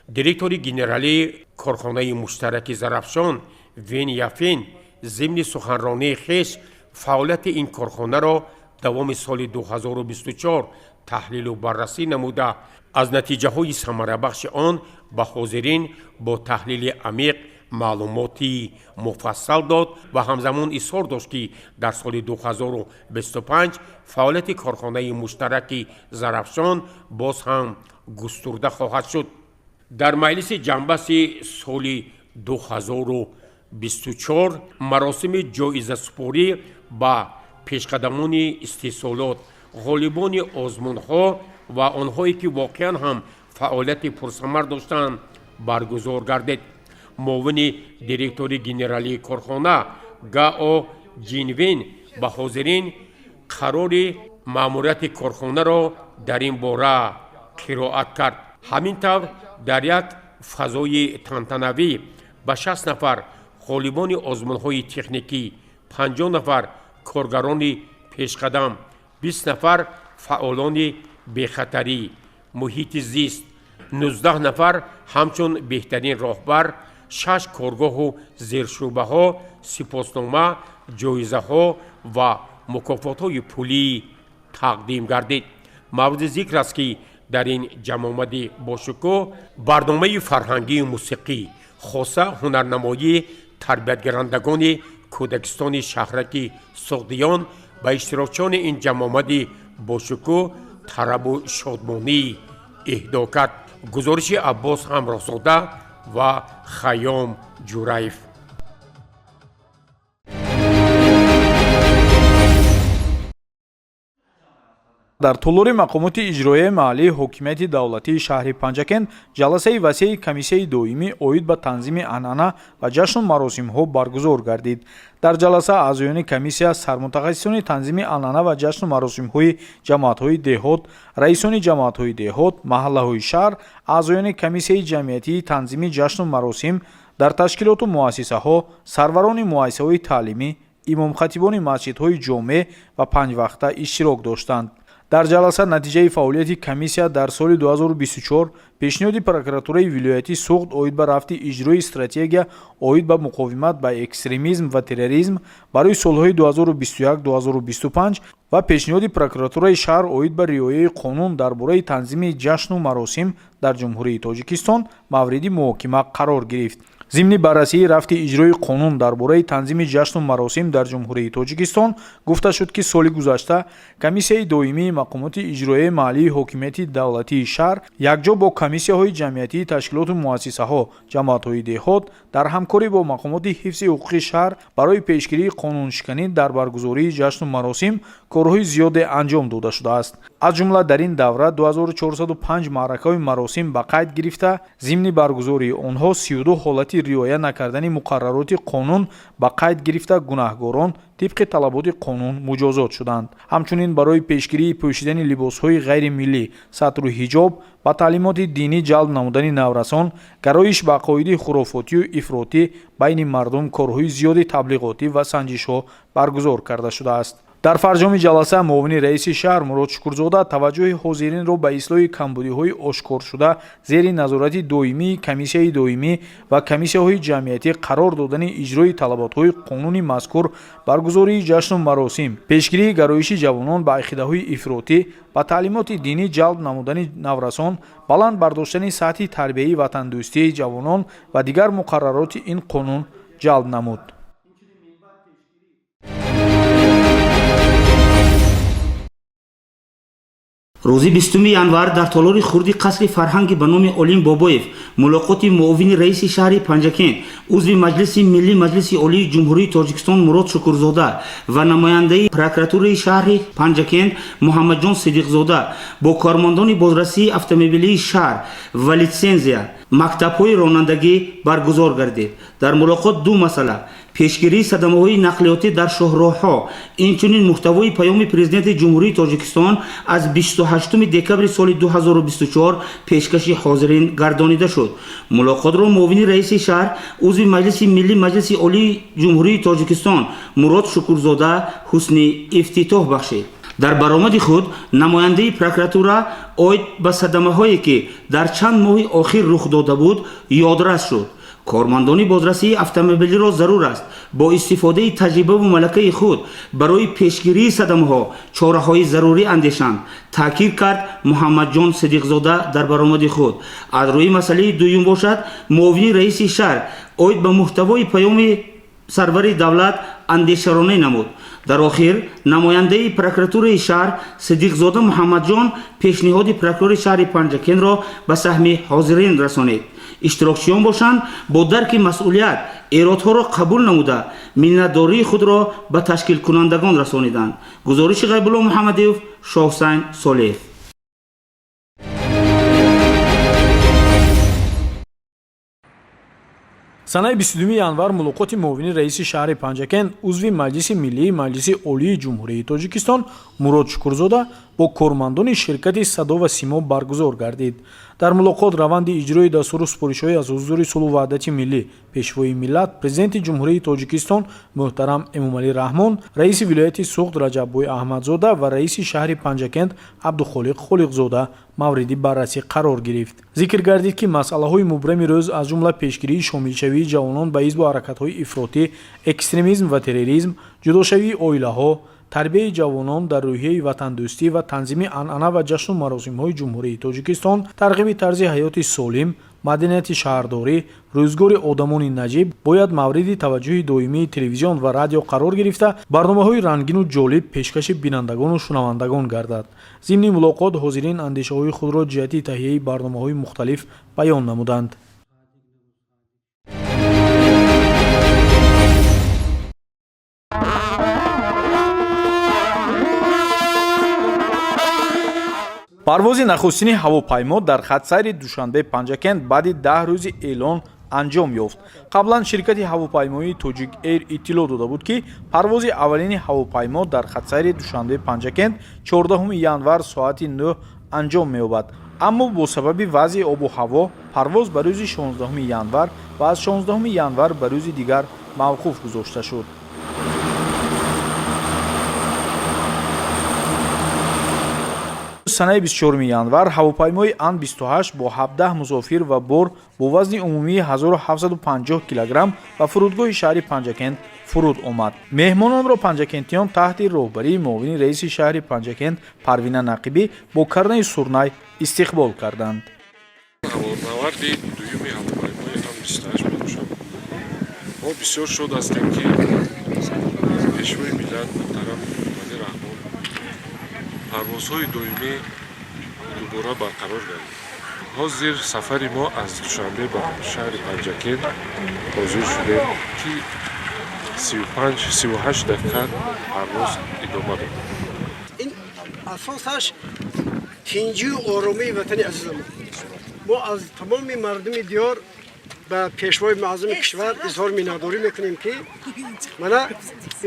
Директори генералии корхонаи муштараки «Зарафшон» Вен Яфин зимни суханронии хеш фаъолияти ин корхонаро давоми соли 2024 таҳлилу баррасӣ намуда, аз натиҷаҳои самарабахши он ба ҳозирин бо таҳлили амиқ маълумоти муфассал дод ва ҳамзамон изҳор дошт, ки дар соли 2025 фаъолияти корхонаи муштараки «Зарафшон» боз ҳам густурда хоҳад шуд. Дар маҷлиси ҷамъбасти соли 2024 маросими ҷоизасупорӣ ба пешқадамони истеҳсолот, ғолибони озмунҳо ва онҳое ки воқеан ҳам фаъолияти пурсамар доштанд, баргузор гардид. Муовини директори генералии корхона Гао Ҷинвин ба ҳозирин қарори маъмурияти корхонаро дар ин бора қироат кард. Ҳамин тавр, дар як фазои тантанавӣ ба 60 нафар ғолибони озмунҳои техникӣ, 50 нафар коргарони пешқадам, 20 нафар фаъолони бехатарӣ муҳити зист, 19 нафар ҳамчун беҳтарин роҳбар, шаш коргоҳу зершӯъбаҳо сипоснома, ҷоизаҳо ва мукофотҳои пулӣ тақдим гардид. Мавриди зикр аст, ки дар ин ҷамъомади бошукӯҳ барномаи фарҳангию мусиқӣ, хоса ҳунарнамоии тарбиятгирандагони кӯдакистони шаҳраки Суғдиён ба иштирокчиёни ин ҷамъомади бошукӯҳ тарабу шодмонӣ эҳдо кард. Гузориши Аббос Ҳамроҳзода ва Хайём Ҷураев. Дар толори мақомоти иҷроияи маҳаллии ҳокимияти давлатии шаҳри Панҷакент ҷаласаи васеи комиссияи доимӣ оид ба танзими анъана ва ҷашну маросимҳо баргузор гардид. Дар ҷаласа аъзоёни комиссия, сармутахассисони танзими анъана ва ҷашну маросимҳои ҷамоатҳои деҳот, раисони ҷамоатҳои деҳот, маҳаллаҳои шаҳр, аъзоёни комиссияи ҷамъиятии танзими ҷашну маросим Дар ташкилоту муассисаҳо, сарварони муассисаҳои таълимӣ, имомхатибони масҷидҳои ҷомеъ ва панҷвақта иштирок доштанд. Дар ҷаласа натиҷаи фаъолияти комиссия дар соли 2024, пешниҳоди прокуратураи вилоятии Суғд оид ба рафти иҷрои стратегия оид ба муқовимат ба экстремизм ва терроризм барои солҳои 2021-2025 ва пешниҳоди прокуратураи шаҳр оид ба риояи қонун дар бораи танзими ҷашну маросим дар Ҷумҳурии Тоҷикистон мавриди муҳокима қарор гирифт. Зимни баррасии рафти иҷрои қонун дар бораи танзими ҷашну маросим дар Ҷумҳурии Тоҷикистон гуфта шуд, ки соли гузашта Комиссияи доимии мақомоти иҷроияи маҳаллии ҳокимияти давлатии шаҳр якҷо бо комиссияҳои ҷамъиятии ташкилоту муассисаҳо, ҷамоатҳои деҳот дар ҳамкорӣ бо мақомоти ҳифзи ҳуқуқи шаҳр барои пешгирии қонуншиканӣ дар баргузории ҷашну маросим корҳои зиёде анҷом дода шудааст. Аз ҷумла дар ин давра 2405 маъракаҳои маросим ба қайд гирифта, зимни баргузории онҳо 32 ҳолати риоя накардани муқаррароти қонун ба қайд гирифта, гунаҳгорон тибқи талаботи қонун муҷозот шуданд. Ҳамчунин барои пешгирии пӯшидани либосҳои ғайримиллӣ, сатру ҳиҷоб, ба таълимоти динӣ ҷалб намудани наврасон, гароиш ба ақоиди хурофотию ифротӣ байни мардум корҳои зиёди таблиғотӣ ва санҷишҳо баргузор карда шудааст. Дар фарҷоми ҷаласа муовини раиси шаҳр Мурод Шукурзода таваҷҷӯҳи ҳозиринро ба ислоҳи камбудиҳои ошкоршуда, зери назорати доимии комиссияи доимӣ ва комиссияҳои ҷамъиятӣ қарор додани иҷрои талаботҳои қонуни мазкур, баргузории ҷашну маросим, пешгирии гароиши ҷавонон ба ақидаҳои ифротӣ, ба таълимоти динӣ ҷалб намудани наврасон, баланд бардоштани сатҳи тарбияи ватандӯстии ҷавонон ва дигар муқаррароти ин қонун ҷалб намуд. Рӯзи 20 январ дар толори хурди қасри фарҳанги ба номи Олим Бобоев мулоқоти муовини раиси шаҳри Панҷакент, узви Маҷлиси Миллӣ Маҷлиси Олии Ҷумҳурии Тоҷикистон Мурод Шукурзода ва намояндаи прокуратураи шаҳри Панҷакент Муҳаммадҷон Сидиқзода бо кормандони бозрасии автомобилии шаҳр ва литсензия, мактабҳои ронандагӣ баргузор гардид. Дар мулоқот ду масъала: пешгирии садамаҳои нақлиётӣ дар шоҳроҳҳо, инчунин муҳтавои паёми Президенти Ҷумҳурии Тоҷикистон аз 28 декабри соли 2024 пешкаши ҳозирин гардонида шуд. Мулоқотро муовини раиси шаҳр, узви Маҷлиси Миллӣ Маҷлиси Олии Ҷумҳурии Тоҷикистон Мурод Шукурзода ҳусни ифтитоҳ бахшид. Дар баромади худ намояндаи прокуратура оид ба садамаҳое, ки дар чанд моҳи охир рух дода буд, ёдрас шуд. Кормандони бозрасии автомобилиро зарур аст бо истифодаи таҷрибаву малакаи худ барои пешгирии садамаҳо чораҳои зарурӣ андешанд, таъкид кард Муҳаммадҷон Сидиқзода дар баромади худ. Аз рӯи масъалаи дуюм бошад, муовини раиси шаҳр оид ба муҳтавои паёми сарвари давлат андешаронӣ намуд. Дар охир намояндаи прокуратураи шаҳр Сидиқзода Муҳаммадҷон пешниҳоди прокурори шаҳри Панҷакентро ба саҳми ҳозирин расонид. Иштирокчиён бошанд, бо дарки масъулият эродҳоро қабул намуда, миннатдории худро ба ташкилкунандагон расониданд. Гузориши Ғайбулло Муҳаммадиев, Шоҳусайн Солеев. Санаи 22 январ мулоқоти муовини раиси шаҳри Панҷакент, узви Маҷлиси Миллии Маҷлиси Олии Ҷумҳурии Тоҷикистон Мурод Шукурзода бо кормандони ширкати «Садо ва симо» баргузор гардид. Дар мулоқот раванди иҷрои дастуру супоришҳои аз ҳузури сулҳу ваҳдати миллӣ, Пешвои миллат, Президенти Ҷумҳурии Тоҷикистон муҳтарам Эмомалӣ Раҳмон, раиси вилояти Суғд Раҷаббой Аҳмадзода ва раиси шаҳри Панҷакент Абдухолиқ Холиқзода мавриди баррасӣ қарор гирифт. Зикр гардид, ки масъалаҳои мубрами рӯз, аз ҷумла пешгирии шомилшавии ҷавонон ба ҳизбу ҳаракатҳои ифротӣ, экстремизм ва терроризм, ҷудошавии оилаҳо, тарбияи ҷавонон дар рӯҳияи ватандӯстӣ ва танзими анъана ва ҷашну маросимҳои Ҷумҳурии Тоҷикистон, тарғиби тарзи ҳаёти солим, маданияти шаҳрдорӣ, рӯзгори одамони наҷиб бояд мавриди таваҷҷӯҳи доимии телевизион ва радио қарор гирифта, барномаҳои рангину ҷолиб пешкаши бинандагону шунавандагон гардад. Зимни мулоқот ҳозирин андешаҳои худро ҷиҳати таҳияи барномаҳои мухталиф баён намуданд. Парвози нахустини ҳавопаймо дар хатсайри Душанбе Панҷакент баъди 10 рӯзи эълон анҷом ёфт. Қаблан ширкати ҳавопаймоии Тоҷик Эйр иттилоъ дода буд, ки парвози аввалини ҳавопаймо дар хатсайри Душанбе Панҷакент 14 январ соати 9 анҷом меёбад, аммо бо сабаби вазъи обу ҳаво парвоз ба рӯзи 16 январ ва аз 16 январ ба рӯзи дигар мавқуф гузошта шуд. Санаи 24 январ ҳавопаймои Ан-28 бо 17 мусофир ва бор бо вазни умумии 1750 килограмм ба фурудгоҳи шаҳри Панҷакент фуруд омад. Меҳмононро панҷакентиён таҳти роҳбарии муовини раиси шаҳри Панҷакент Парвина Нақибӣ бо карнаи сурнай истиқбол карданд. Ҳавонаварди дуюми ҳавопаймои Ан-28 мебошад. Мо бисёр шод ҳастем, ки Пешвои миллат муҳтарам Эмомалӣ Раҳмон парвозҳои доимӣ дубора барқарор гардид. Ҳозир сафари мо аз Душанбе ба шаҳри Панҷакент ҳозир шудем, ки 35-38 дақиқа парвоз идома дод. Ин асосаш тинҷию оромии ватани азизамон. Мо аз тамоми мардуми диёр ба Пешвои муаззами кишвар изҳори миннатдорӣ мекунем, ки мана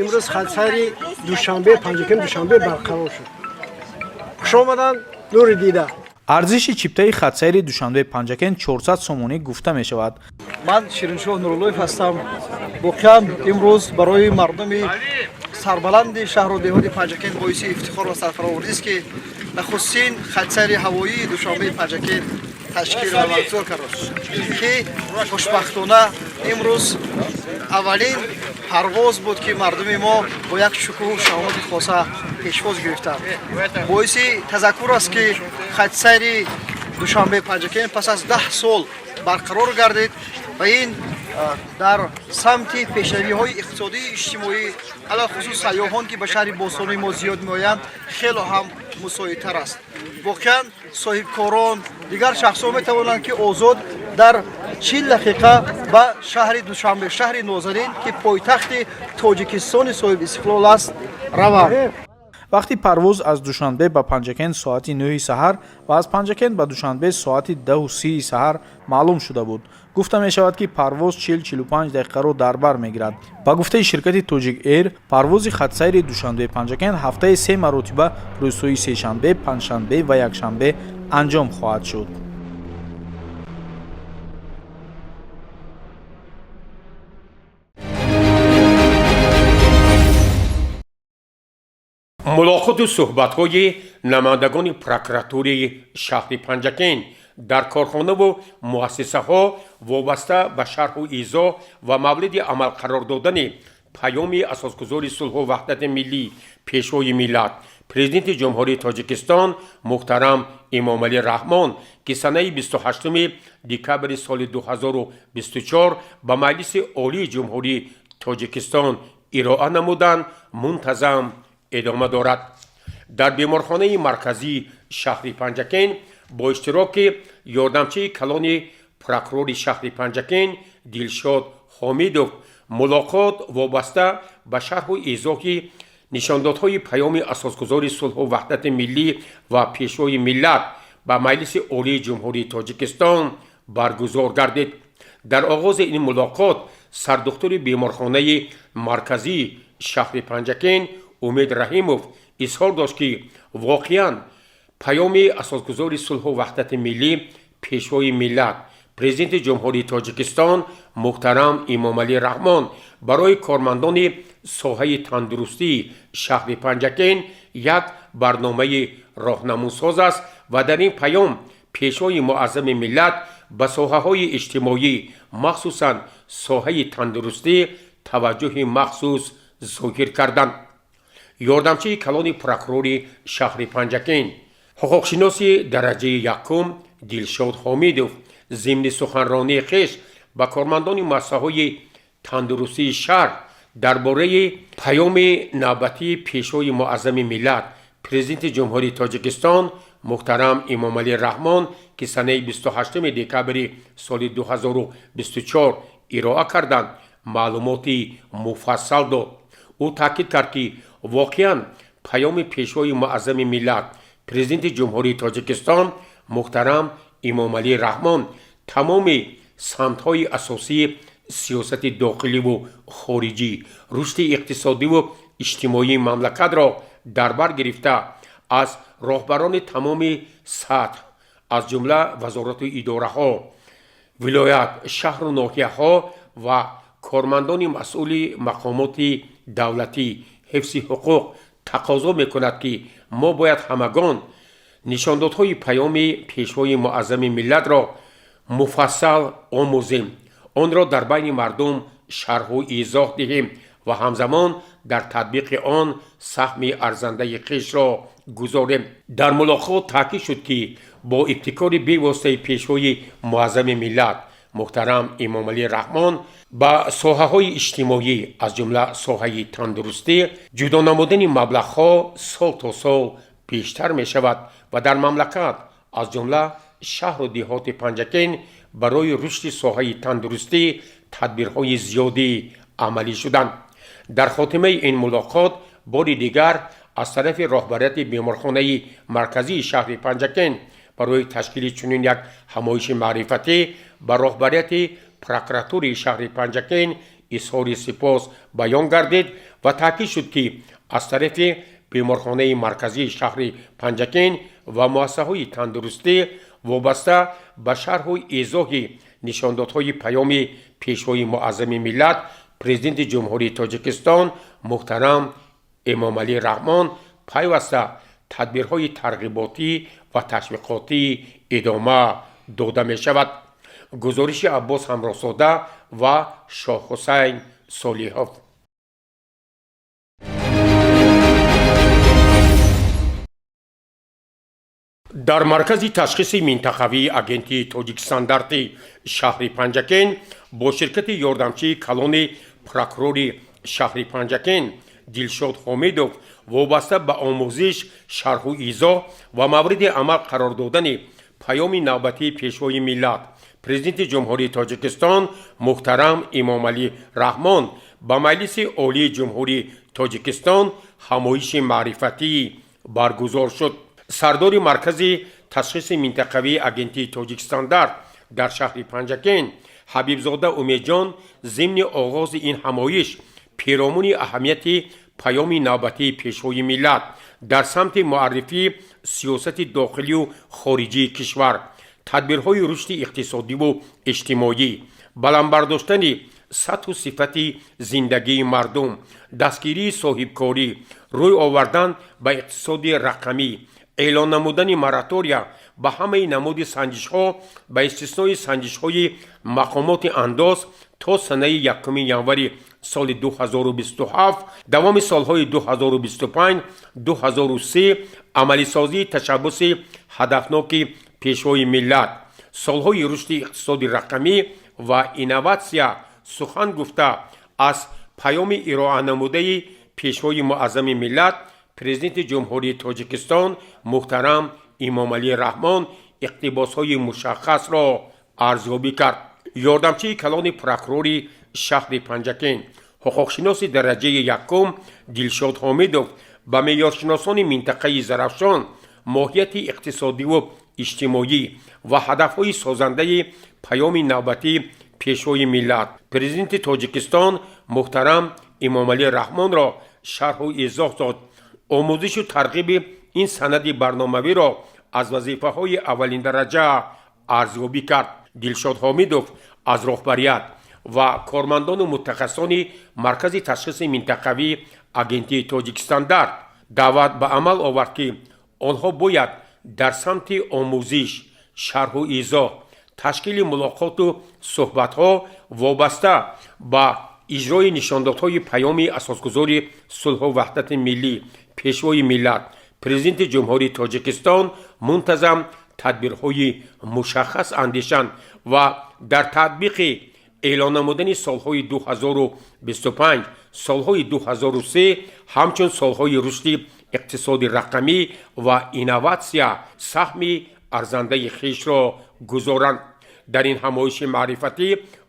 имрӯз хатсайри Душанбе, Панҷакент, Душанбе барқарор шуд. Хуш омаданд, нури дида. Арзиши чиптаи хатсайри Душанбе Панҷакент 400 сомонӣ гуфта мешавад. Ман Шириншоҳ Нуруллоев ҳастам. Воқеан, имрӯз барои мардуми сарбаланди шаҳру деҳоти Панҷакент боиси ифтихор ва сарфаровардист, ки нахустин хатсайри ҳавоии Душанбеи Панҷакент ташкил ва баргузор кард, ки хушбахтона имрӯз аввалин парвоз буд, ки мардуми мо бо як шукӯҳу шаҳомати хоса пешвоз гирифтанд. Боиси тазаккур аст, ки хатсайри Душанбе Панҷакент пас аз 10 сол барқарор гардид ва ин дар самти пешравиҳои иқтисодию иҷтимоӣ, алалхусус сайёҳон, ки ба шаҳри бостонии мо зиёд меоянд, хело ҳам мусоидтар аст. Воқеан, соҳибкорон, дигар шахсҳо метавонанд, ки озод дар 40 дақиқа ба шаҳри Душанбе, шаҳри нозанин, ки пойтахти Тоҷикистони соҳибистиқлол аст, раванд. Вақти парвоз аз Душанбе ба Панҷакент соати 9 саҳар ва аз Панҷакент ба Душанбе соати 10:30 саҳар маълум шуда буд. Гуфта мешавад, ки парвоз 40-45 дақиқаро дар бар мегирад. Ба гуфтаи ширкати Тоҷик Эйр, парвози хатсайри Душанбе Панҷакент ҳафтаи се маротиба, рӯзҳои сешанбе, панҷшанбе ва якшанбе анҷом хоҳад шуд. Мулоқоту суҳбатҳои намояндагони прокуратураи шаҳри Панҷакент дар корхонаву муассисаҳо вобаста ба шарҳу изоҳ ва мавриди амал қарор додани Паёми Асосгузори сулҳу ваҳдати миллӣ, Пешвои миллат, Президенти Ҷумҳурии Тоҷикистон муҳтарам Эмомалӣ Раҳмон, ки санаи 28 декабри соли 2024 ба Маҷлиси Олии Ҷумҳурии Тоҷикистон ироа намуданд, мунтазам идома дорад. Дар беморхонаи марказии шаҳри Панҷакент бо иштироки ёрдамчии калони прокурори шаҳри Панҷакент Дилшод Ҳомидов мулоқот вобаста ба шарҳу изоҳи нишондодҳои Паёми Асосгузори сулҳу ваҳдати миллӣ ва Пешвои миллат ба Маҷлиси Олии Ҷумҳурии Тоҷикистон баргузор гардид. Дар оғози ин мулоқот сардухтури беморхонаи марказии шаҳри Панҷакент Умед Раҳимов изҳор дошт, ки воқеан Паёми Асосгузори сулҳу ваҳдати миллӣ, Пешвои миллат, Президенти Ҷумҳурии Тоҷикистон муҳтарам Эмомалӣ Раҳмон барои кормандони соҳаи тандурустии шаҳри Панҷакент як барномаи роҳнамунсоз аст ва дар ин паём Пешвои муаззами миллат ба соҳаҳои иҷтимоӣ, махсусан соҳаи тандурустӣ, таваҷҷӯҳи махсус зоҳир карданд. Ёрдамчии калони прокурори шаҳри Панҷакент, ҳуқуқшиноси дараҷаи якум Дилшод Ҳомидов зимни суханронии хеш ба кормандони муассисаҳои тандурустии шаҳр дар бораи паёми навбатии Пешвои муаззами миллат, Президенти Ҷумҳурии Тоҷикистон муҳтарам Эмомалӣ Раҳмон, ки санаи 28 декабри соли 2024 ироа карданд, маълумоти муфассал дод. Ӯ таъкид кард, ки воқеан паёми Пешвои муаззами миллат, Президенти Ҷумҳурии Тоҷикистон муҳтарам Эмомалӣ Раҳмон тамоми самтҳои асосии сиёсати дохиливу хориҷӣ, рушди иқтисодиву иҷтимоии мамлакатро дар бар гирифта. Аз роҳбарони тамоми сатҳ, аз ҷумла вазорату идораҳо, вилоят, шаҳру ноҳияҳо ва кормандони масъули мақомоти давлатӣ, ҳифзи ҳуқуқ тақозо мекунад, ки мо бояд ҳамагон нишондодҳои паёми Пешвои Муаззами миллатро муфассал омӯзем, онро дар байни мардум шарҳу изоҳ диҳем ва ҳамзамон дар татбиқи он саҳми арзандаи хешро гузорем. Дар мулоқот таъкид шуд, ки бо ибтикори бевоситаи Пешвои Муаззами миллат муҳтарам Эмомалӣ Раҳмон ба соҳаҳои иҷтимоӣ, аз ҷумла соҳаи тандурустӣ, ҷудо намудани маблағҳо сол то сол бештар мешавад ва дар мамлакат, аз ҷумла шаҳру деҳоти Панҷакент, барои рушди соҳаи тандурустӣ тадбирҳои зиёдӣ амалӣ шуданд. Дар хотимаи ин мулоқот бори дигар аз тарафи роҳбарияти беморхонаи марказии шаҳри Панҷакент барои ташкили чунин як ҳамоиши маърифатӣ ба роҳбарияти прокуратураи шаҳри Панҷакент изҳори сипос баён гардид ва таъкид шуд, ки аз тарафи беморхонаи марказии шаҳри Панҷакент ва муассисаҳои тандурустӣ вобаста ба шарҳу эзоҳи нишондодҳои паёми Пешвои Муаззами миллат, Президенти Ҷумҳурии Тоҷикистон муҳтарам Эмомалӣ Раҳмон пайваста тадбирҳои тарғиботӣ ва ташвиқотӣ идома дода мешавад. Гузориши Аббос Ҳамроҳзода ва Шоҳҳусайн Солиҳов. Дар маркази ташхиси минтақавии агентии Тоҷикстандарти шаҳри Панҷакент бо ширкати ёрдамчии калони прокурори шаҳри Панҷакент Дилшод Ҳомидов вобаста ба омӯзиш, шарҳу изоҳ ва мавриди амал қарор додани паёми навбатии Пешвои миллат, Президенти Ҷумҳурии Тоҷикистон муҳтарам Эмомалӣ Раҳмон ба Маҷлиси Олии Ҷумҳурии Тоҷикистон ҳамоиши маърифатӣ баргузор шуд. Сардори маркази ташхиси минтақавии агентии Тоҷикстандарт дар шаҳри Панҷакент Ҳабибзода Умедҷон зимни оғози ин ҳамоиш перомуни аҳамияти паёми навбатии Пешвои миллат дар самти муаррифии сиёсати дохилию хориҷии кишвар, тадбирҳои рушди иқтисодиву иҷтимоӣ, баланд бардоштани сатҳу сифати зиндагии мардум, дастгирии соҳибкорӣ, рӯй овардан ба иқтисоди рақамӣ, эълон намудани моратория ба ҳамаи намуди санҷишҳо ба истиснои санҷишҳои мақомоти андоз то санаи 1 январи соли 2027, давоми солҳои 2025-2030 амалисозии ташаббуси ҳадафноки Пешвои миллат, солҳои рушди иқтисоди рақамӣ ва инноватсия сухан гуфта, аз паёми ироанамудаи Пешвои Муаззами миллат, Президенти Ҷумҳурии Тоҷикистон муҳтарам Эмомалӣ Раҳмон иқтибосҳои мушаххасро арзёбӣ кард. Ёрдамчии калони прокурори шаҳри Панҷакент, ҳуқуқшиноси дараҷаи якум Дилшод Ҳомидов ба меъёршиносони минтақаи Зарафшон моҳияти иқтисодиву иҷтимоӣ ва ҳадафҳои созандаи паёми навбатии Пешвои миллат, Президенти Тоҷикистон муҳтарам Эмомалӣ Раҳмонро шарҳу изоҳ дод. Омӯзишу тарғиби ин санади барномавиро аз вазифаҳои аввалиндараҷа арзёбӣ кард. Дилшод Ҳомидов аз роҳбарият ва кормандону мутахассисони маркази ташхиси минтақавии агентии Тоҷикстандарт даъват ба амал овард, ки онҳо бояд дар самти омӯзиш, шарҳу изоҳ, ташкили мулоқоту суҳбатҳо вобаста ба иҷрои нишондодҳои паёми асосгузори сулҳу ваҳдати миллӣ, Пешвои миллат, Президенти Ҷумҳурии Тоҷикистон мунтазам тадбирҳои мушаххас андешанд ва дар татбиқи эълон намудани солҳои 2025, солҳои 2003 ҳамчун солҳои рушди иқтисоди рақамӣ ва инноватсия саҳми арзандаи хешро гузоранд. Дар ин ҳамоиши маърифатӣ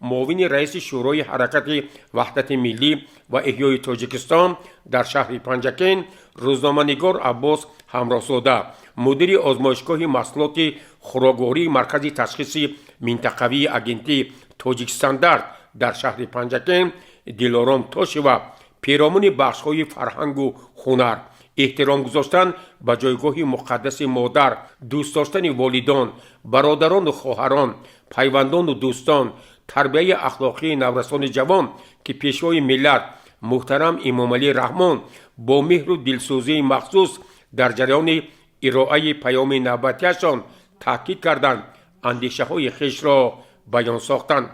муовини раиси Шӯрои ҳаракати ваҳдати миллӣ ва эҳёи Тоҷикистон дар шаҳри Панҷакент рӯзноманигор Аббос Ҳамроҳзода, мудири озмоишгоҳи маҳсулоти хӯроквории маркази ташхиси минтақавии агентии Тоҷикстандарт дар шаҳри Панҷакент Дилором Тошева перомуни бахшҳои фарҳангу ҳунар, Эҳтиром гузоштан ба ҷойгоҳи муқаддаси модар, дӯст доштани волидон, бародарону хоҳарон, пайвандону дӯстон, тарбияи ахлоқии наврасони ҷавон, ки Пешвои миллат муҳтарам Эмомалӣ Раҳмон бо меҳру дилсӯзии махсус дар ҷараёни ироаи паёми навбатиашон таъкид карданд, андешаҳои хешро баён сохтанд.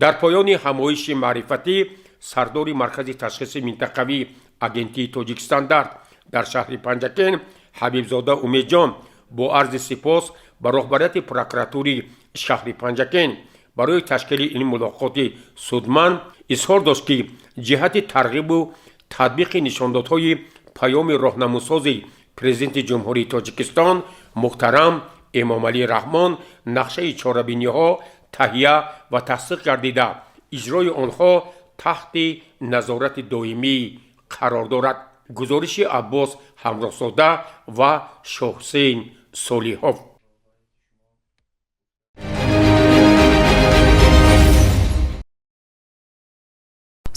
Дар поёни ҳамоиши маърифатӣ сардори Маркази ташхиси минтақавӣ Агентии Тоҷикстандарт дар шаҳри Панҷакент Ҳабибзода Умедҷон бо арзи сипос ба роҳбарияти прокуратури шаҳри Панҷакент барои ташкили ин мулоқоти судманд изҳор дошт, ки ҷиҳати тарғибу татбиқи нишондодҳои паёми роҳнамусози Президенти Ҷумҳурии Тоҷикистон муҳтарам Эмомалӣ Раҳмон нақшаи чорабиниҳо таҳия ва тасдиқ гардида, иҷрои онҳо таҳти назорати доимӣ қарор дорад. Гузориши Аббос Ҳамроҳзода ва Шоҳусейн Солиҳов.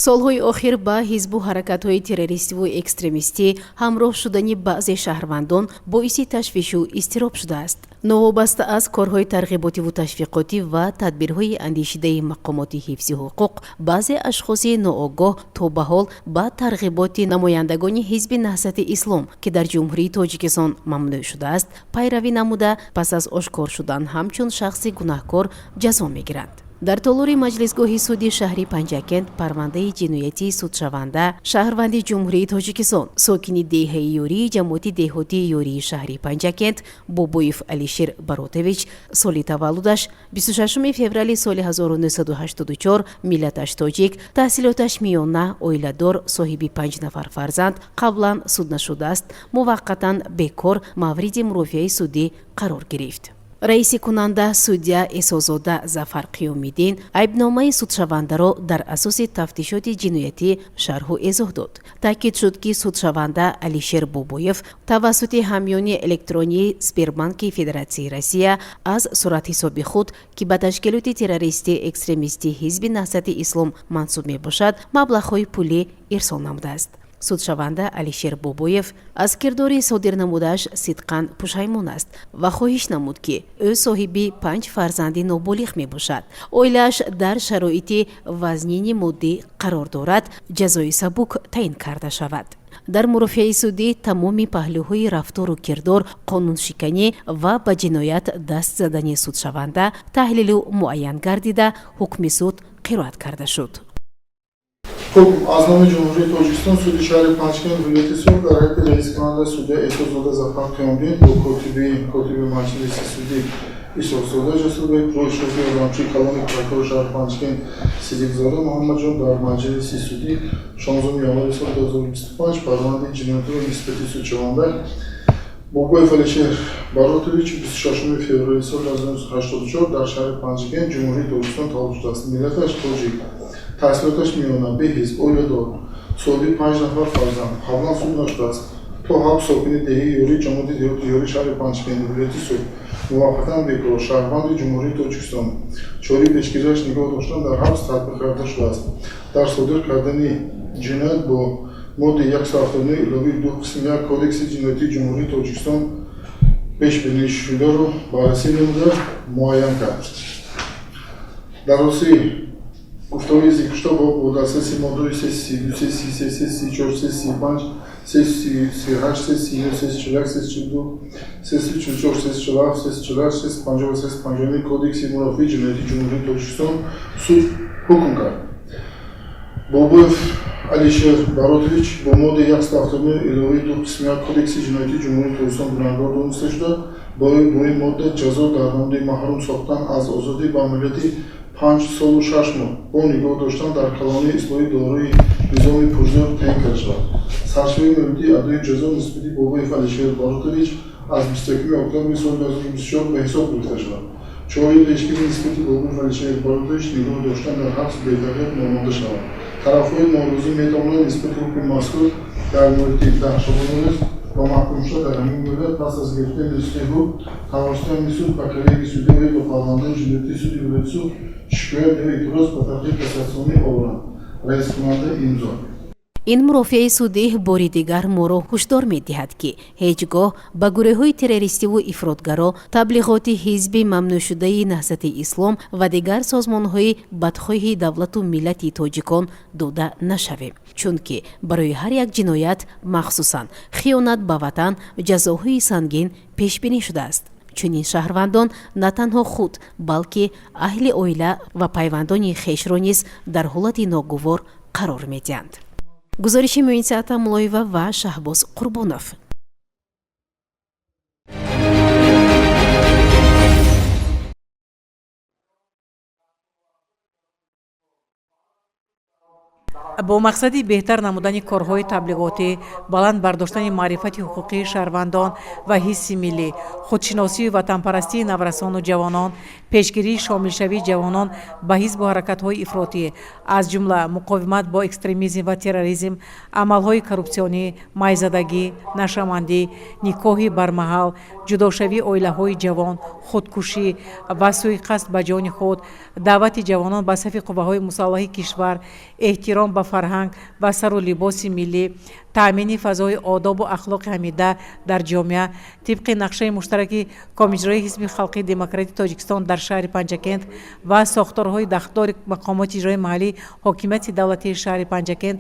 Солҳои охир ба ҳизбу ҳаракатҳои террористиву экстремистӣ ҳамроҳ шудани баъзе шаҳрвандон боиси ташвишу изтироб шудааст. Новобаста аз корҳои тарғиботиву ташвиқотӣ ва тадбирҳои андешидаи мақомоти ҳифзи ҳуқуқ, баъзе ашхоси ноогоҳ то ба ҳол ба тарғиботи намояндагони Ҳизби Наҳзати Ислом, ки дар Ҷумҳурии Тоҷикистон мамнӯъ шудааст, пайравӣ намуда, пас аз ошкор шудан ҳамчун шахси гунаҳкор ҷазо мегиранд. Дар толори маҷлисгоҳи суди шаҳри Панҷакент парвандаи ҷиноятии судшаванда, шаҳрванди Ҷумҳурии Тоҷикистон, сокини деҳаи Ёрии ҷамоати деҳотии Ёрии шаҳри Панҷакент Бобоев Алишер Баротович, соли таваллудаш 26 феврали соли 1984, миллаташ тоҷик, таҳсилоташ миёна, оиладор, соҳиби панҷ нафар фарзанд, қаблан суд нашудааст, муваққатан бекор, мавриди мурофиаи судӣ қарор гирифт. Раисикунанда судья Эсозода Зафар Қиёмиддин айбномаи судшавандаро дар асоси тафтишоти ҷиноятӣ шарҳу эзоҳ дод. Таъкид шуд, ки судшаванда Алишер Бобоев тавассути ҳамёни электронии Сбербанки Федератсияи Россия аз суратҳисоби худ, ки ба ташкилоти террористӣ экстремистӣ Ҳизби Наҳзати Ислом мансуб мебошад, маблағҳои пулӣ ирсол намудааст. Судшаванда Алишер Бобоев аз кирдори содир намудааш сидқан пушаймон аст ва хоҳиш намуд, ки ӯ соҳиби панҷ фарзанди ноболиғ мебошад, оилааш дар шароити вазнини моддӣ қарор дорад, ҷазои сабук таъин карда шавад. Дар мурофиаи судӣ тамоми паҳлӯҳои рафтору кирдор, қонуншиканӣ ва ба ҷиноят даст задани судшаванда таҳлилу муайян гардида, ҳукми суд қироат карда шуд. Хуб, аз номи Ҷумҳурии Тоҷикистон, суди шаҳри Панҷакент, вилояти Суғд, дар ҳайати раискунанда судья Эсозода Зафар Қиёмдин бо котиби маҷлиси судӣ Исоқзода Ҷасурбек, бо иштироки ёрдамчии калони прокурори шаҳри Панҷакент Сидиқзода Муҳаммадҷон дар маҷлиси судӣ 16 январи соли 2025 парвандаи ҷиноятиро нисбати судшаванда Бобоев Алишер Баротович, 26 феврали соли 1984 дар шаҳри Панҷакент, Ҷумҳурии Тоҷикистон таваллуд шудааст, миллаташ тоҷик, таҳсилоташ миёна, беҳизб, оиладор, соҳиби панҷ нафар фарзанд, қаблан суд нашудааст, то ҳабс сокини деҳаи Ёрӣ, ҷамоати деҳоти Ёрӣ, шаҳри Панҷакент, вилояти Суғд, муваққатан бекор, шаҳрванди Ҷумҳурии Тоҷикистон, чораи пешгириаш нигоҳ доштан дар ҳабс татбиқ карда шудааст. Дар содир кардани ҷиноят бо моддаи 179 иловаи 2 қисми 1 Кодекси ҷиноятии Ҷумҳурии Тоҷикистон пешбинишударо баррасӣ намуда муайян кард. Дар асоси гуфтаҳои зикршуда бо дастраси моддаҳои 332, 333, 334, 335, 338, 339, 341, 342, 344, 347, 348, 350 ва 351 Кодекси мурофиаи ҷиноятии Ҷумҳурии Тоҷикистон суд ҳукм кард. Бобоев Алишер Баротович бо моддаи 179 иловаи 2 қисми 1 Кодекси ҷиноятии Ҷумҳурии Тоҷикистон гунаҳкор дониста шуда, бо ин модда ҷазо дар намуди маҳрум сохтан аз озодӣ ба муҳлати 5 солу 6 моҳ бо нигоҳ доштан дар колонияи ислоҳӣ дорои низоми пурзӯр таъин карда шавад. Саршавии муҳлати адои ҷазо нисбати Бобоев Алишер Баротович аз 21 октябри соли 2024 ба ҳисоб гирифта шавад. Чораи пешгирӣ нисбати Бобоев Алишер Баротович нигоҳ доштан дар ҳабс бетағйир монда шавад. Тарафҳои норозӣ метавонанд нисбати ҳукми мазкур дар муҳлати 10 шабонарӯз ва маҳкумшуда дар ҳамин муҳлат пас аз гирифтани нусхаи ҳукм тавассути ҳамин суд ба коллегияи судӣ оид ба парвандаи ҷиноятии суди вилояти Суғд шикоят ё эътироз ба тариқи кассатсионӣ оваранд. Раискунанда имзо. Ин мурофиаи судӣ бори дигар моро ҳушдор медиҳад, ки ҳеҷ гоҳ ба гурӯҳҳои террористиву ифротгаро, таблиғоти ҳизби мамнӯъшудаи Наҳзати Ислом ва дигар созмонҳои бадхоҳи давлату миллати тоҷикон дода нашавем, чунки барои ҳар як ҷиноят, махсусан хиёнат ба ватан, ҷазоҳои сангин пешбинӣ шудааст. Чунин шаҳрвандон на танҳо худ, балки аҳли оила ва пайвандони хешро низ дар ҳолати ногувор қарор медиҳанд. Гузориши Муинсиата Мулоева ва Шаҳбоз Қурбонов. Бо мақсади беҳтар намудани корҳои таблиғотӣ, баланд бардоштани маърифати ҳуқуқии шаҳрвандон ва ҳисси миллӣ, худшиносию ватанпарастии наврасону ҷавонон, пешгирии шомилшавии ҷавонон ба ҳизбу ҳаракатҳои ифротӣ, аз ҷумла муқовимат бо экстремизм ва терроризм, амалҳои коррупсионӣ, майзадагӣ, нашъамандӣ, никоҳи бармаҳал, ҷудошавии оилаҳои ҷавон, худкушӣ ва суиқасд ба ҷони худ, даъвати ҷавонон ба сафи қувваҳои мусаллаҳи кишвар, эҳтиром ба фарҳанг ва сару либоси миллӣ, таъмини фазои одобу ахлоқи ҳамида дар ҷомеа, тибқи нақшаи муштараки Комиҷрои Ҳизби Халқии Демократии Тоҷикистон дар шаҳри Панҷакент ва сохторҳои дахлдори мақомоти иҷроии маҳаллии ҳокимияти давлатии шаҳри Панҷакент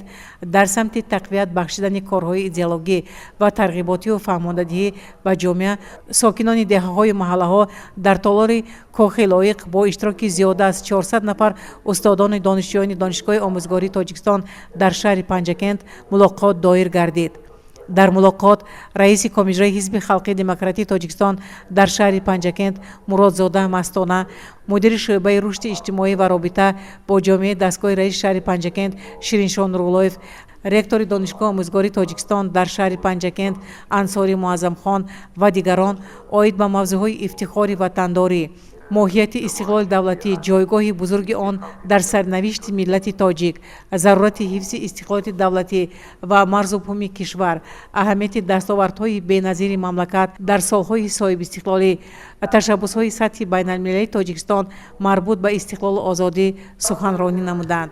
дар самти тақвият бахшидани корҳои идеологӣ ва тарғиботию фаҳмондадиҳӣ ба ҷомеа, сокинони деҳаҳою маҳаллаҳо дар толори Кохи Лоиқ бо иштироки зиёда аз 400 нафар устодони донишҷӯёни Донишгоҳи омӯзгории Тоҷикистон дар шаҳри Панҷакент мулоқот доир гардид. Дар мулоқот раиси Комиҷрои Ҳизби Халқии Демократии Тоҷикистон дар шаҳри Панҷакент Муродзода Мастона, мудири шӯъбаи рушди иҷтимоӣ ва робита бо ҷомеаи дастгоҳи раиси шаҳри Панҷакент Шириншоҳ Нуруллоев, ректори Донишгоҳи омӯзгории Тоҷикистон дар шаҳри Панҷакент Ансори Муаззамхон ва дигарон оид ба мавзӯъҳои ифтихори ватандорӣ, моҳияти истиқлоли давлатӣ, ҷойгоҳи бузурги он дар сарнавишти миллати тоҷик, зарурати ҳифзи истиқлолияти давлатӣ ва марзу буми кишвар, аҳамияти дастовардҳои беназири мамлакат дар солҳои соҳибистиқлолӣ, ташаббусҳои сатҳи байналмилалии Тоҷикистон марбут ба истиқлолу озодӣ суханронӣ намуданд.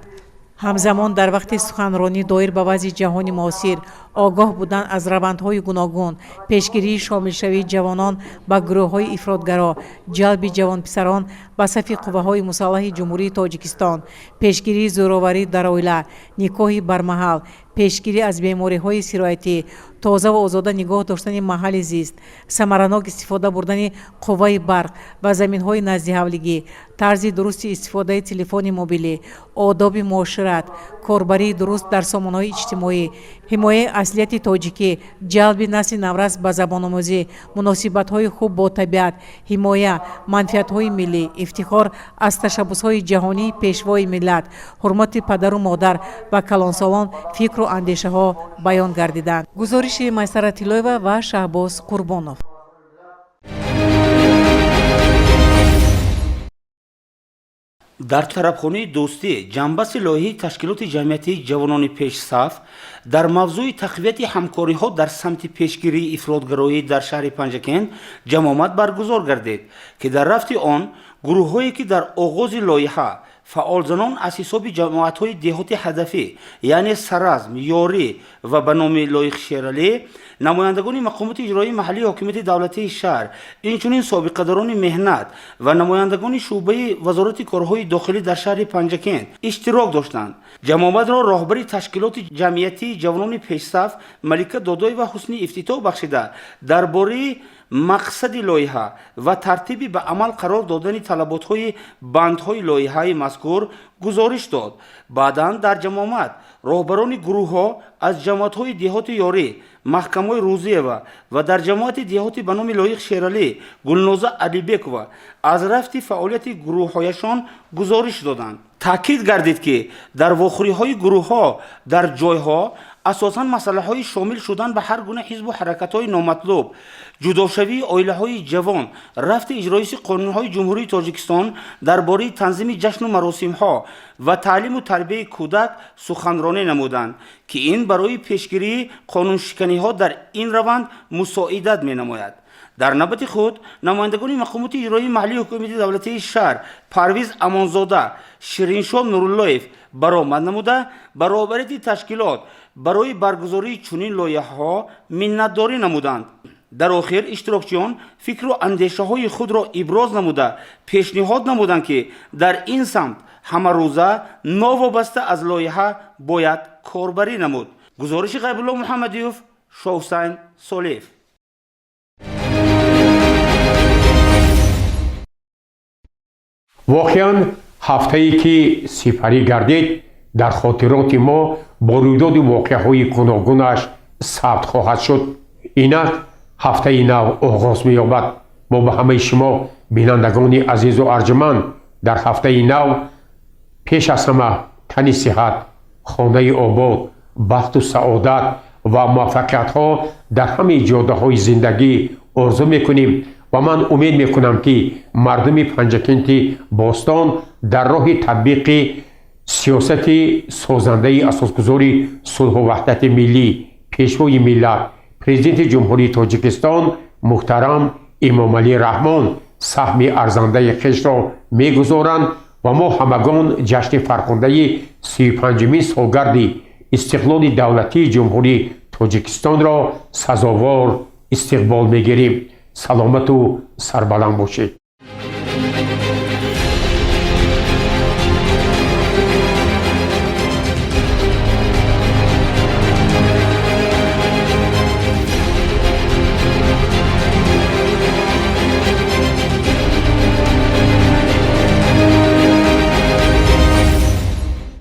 Ҳамзамон дар вақти суханронӣ доир ба вазъи ҷаҳони муосир, огоҳ будан аз равандҳои гуногун, пешгирии шомилшавии ҷавонон ба гурӯҳҳои ифротгаро, ҷалби ҷавонписарон ба сафи қувваҳои мусаллаҳи Ҷумҳурии Тоҷикистон, пешгирии зӯроварӣ дар оила, никоҳи бармаҳал, пешгирӣ аз бемориҳои сироятӣ, тоза ва озода нигоҳ доштани маҳалли зист, самаранок истифода бурдани қувваи барқ ва заминҳои наздиҳавлигӣ, тарзи дурусти истифодаи телефони мобилӣ, одоби муошират, корбарии дуруст дар сомонаҳои иҷтимоӣ, ҳимояи аслияти тоҷикӣ, ҷалби насли наврас ба забономӯзӣ, муносибатҳои хуб бо табиат, ҳимоя манфиатҳои миллӣ, ифтихор аз ташаббусҳои ҷаҳонии Пешвои миллат, ҳурмати падару модар ва калонсолон фикру андешаҳо баён гардиданд. Гузориши Майсара Тиллоева ва Шаҳбоз Қурбонов. Дар тарабхонаи Дӯстӣ ҷанбаси лоиҳаи ташкилоти ҷамъиятии ҷавонони пешсаф дар мавзӯи тақвияти ҳамкориҳо дар самти пешгирии ифротгароӣ дар шаҳри Панҷакент ҷамъомад баргузор гардид, ки дар рафти он гурӯҳҳое, ки дар оғози лоиҳа фаъолзанон аз ҳисоби ҷамоатҳои деҳоти ҳадафӣ, яъне Саразм, Ёрӣ ва ба номи Лоиқ Шералӣ, намояндагони мақомоти иҷроии маҳаллии ҳокимияти давлатии шаҳр, инчунин собиқадорони меҳнат ва намояндагони шӯъбаи Вазорати корҳои дохилӣ дар шаҳри Панҷакент иштирок доштанд. Ҷамъомадро роҳбари ташкилоти ҷамъиятии ҷавонони пешсаф Малика Додоева ҳусни ифтитоҳ бахшида, дар бораи мақсади лоиҳа ва тартиби ба амал қарор додани талаботҳои бандҳои лоиҳаи мазкур гузориш дод. Баъдан дар ҷамъомад роҳбарони гурӯҳҳо аз ҷамоатҳои деҳоти Ёрӣ Маҳкамои Рӯзиева ва дар ҷамоати деҳоти ба номи Лоиқ Шералӣ Гулноза Алибекова аз рафти фаъолияти гурӯҳҳояшон гузориш доданд. Таъкид гардид, ки дар вохӯриҳои гурӯҳҳо дар ҷойҳо асосан масъалаҳои шомил шудан ба ҳар гуна ҳизбу ҳаракатҳои номатлуб, ҷудошавии оилаҳои ҷавон, рафти иҷроиши қонунҳои Ҷумҳурии Тоҷикистон дар бораи танзими ҷашну маросимҳо ва таълиму тарбияи кӯдак суханронӣ намуданд, ки ин барои пешгирии қонуншиканиҳо дар ин раванд мусоидат менамояд. Дар навбати худ намояндагони мақомоти иҷроии маҳаллии ҳукумати давлатии шаҳр Парвиз Амонзода, Шириншоҳ Нуруллоев баромад намуда, ба роҳбарияти ташкилот барои баргузории чунин лоиҳаҳо миннатдорӣ намуданд. Дар охир иштирокчиён фикру андешаҳои худро иброз намуда, пешниҳод намуданд, ки дар ин самт ҳамарӯза новобаста аз лоиҳа бояд корбарӣ намуд. Гузориши Ғайбулло Муҳаммадиёв, Шоҳусайн Солиев. Воқеан, ҳафтае ки сипарӣ гардид, дар хотироти мо бо рӯйдоди воқеаҳои гуногунаш сабт хоҳад шуд. Инак ҳафтаи нав оғоз меёбад. Мо ба ҳамаи шумо, бинандагони азизу арҷуманд, дар ҳафтаи нав пеш аз ҳама тани сиҳат, хонаи обод, бахту саодат ва муваффақиятҳо дар ҳамаи ҷодаҳои зиндагӣ орзу мекунем ва ман умед мекунам, ки мардуми Панҷакенти бостон дар роҳи татбиқи сиёсати созандаи асосгузори сулҳу ваҳдати миллӣ, Пешвои миллат, Президенти Ҷумҳурии Тоҷикистон муҳтарам Эмомалӣ Раҳмон саҳми арзандаи хешро мегузоранд ва мо ҳамагон ҷашни фархундаи 35-умин солгарди истиқлоли давлатии Ҷумҳурии Тоҷикистонро сазовор истиқбол мегирем. Саломату сарбаланд бошед.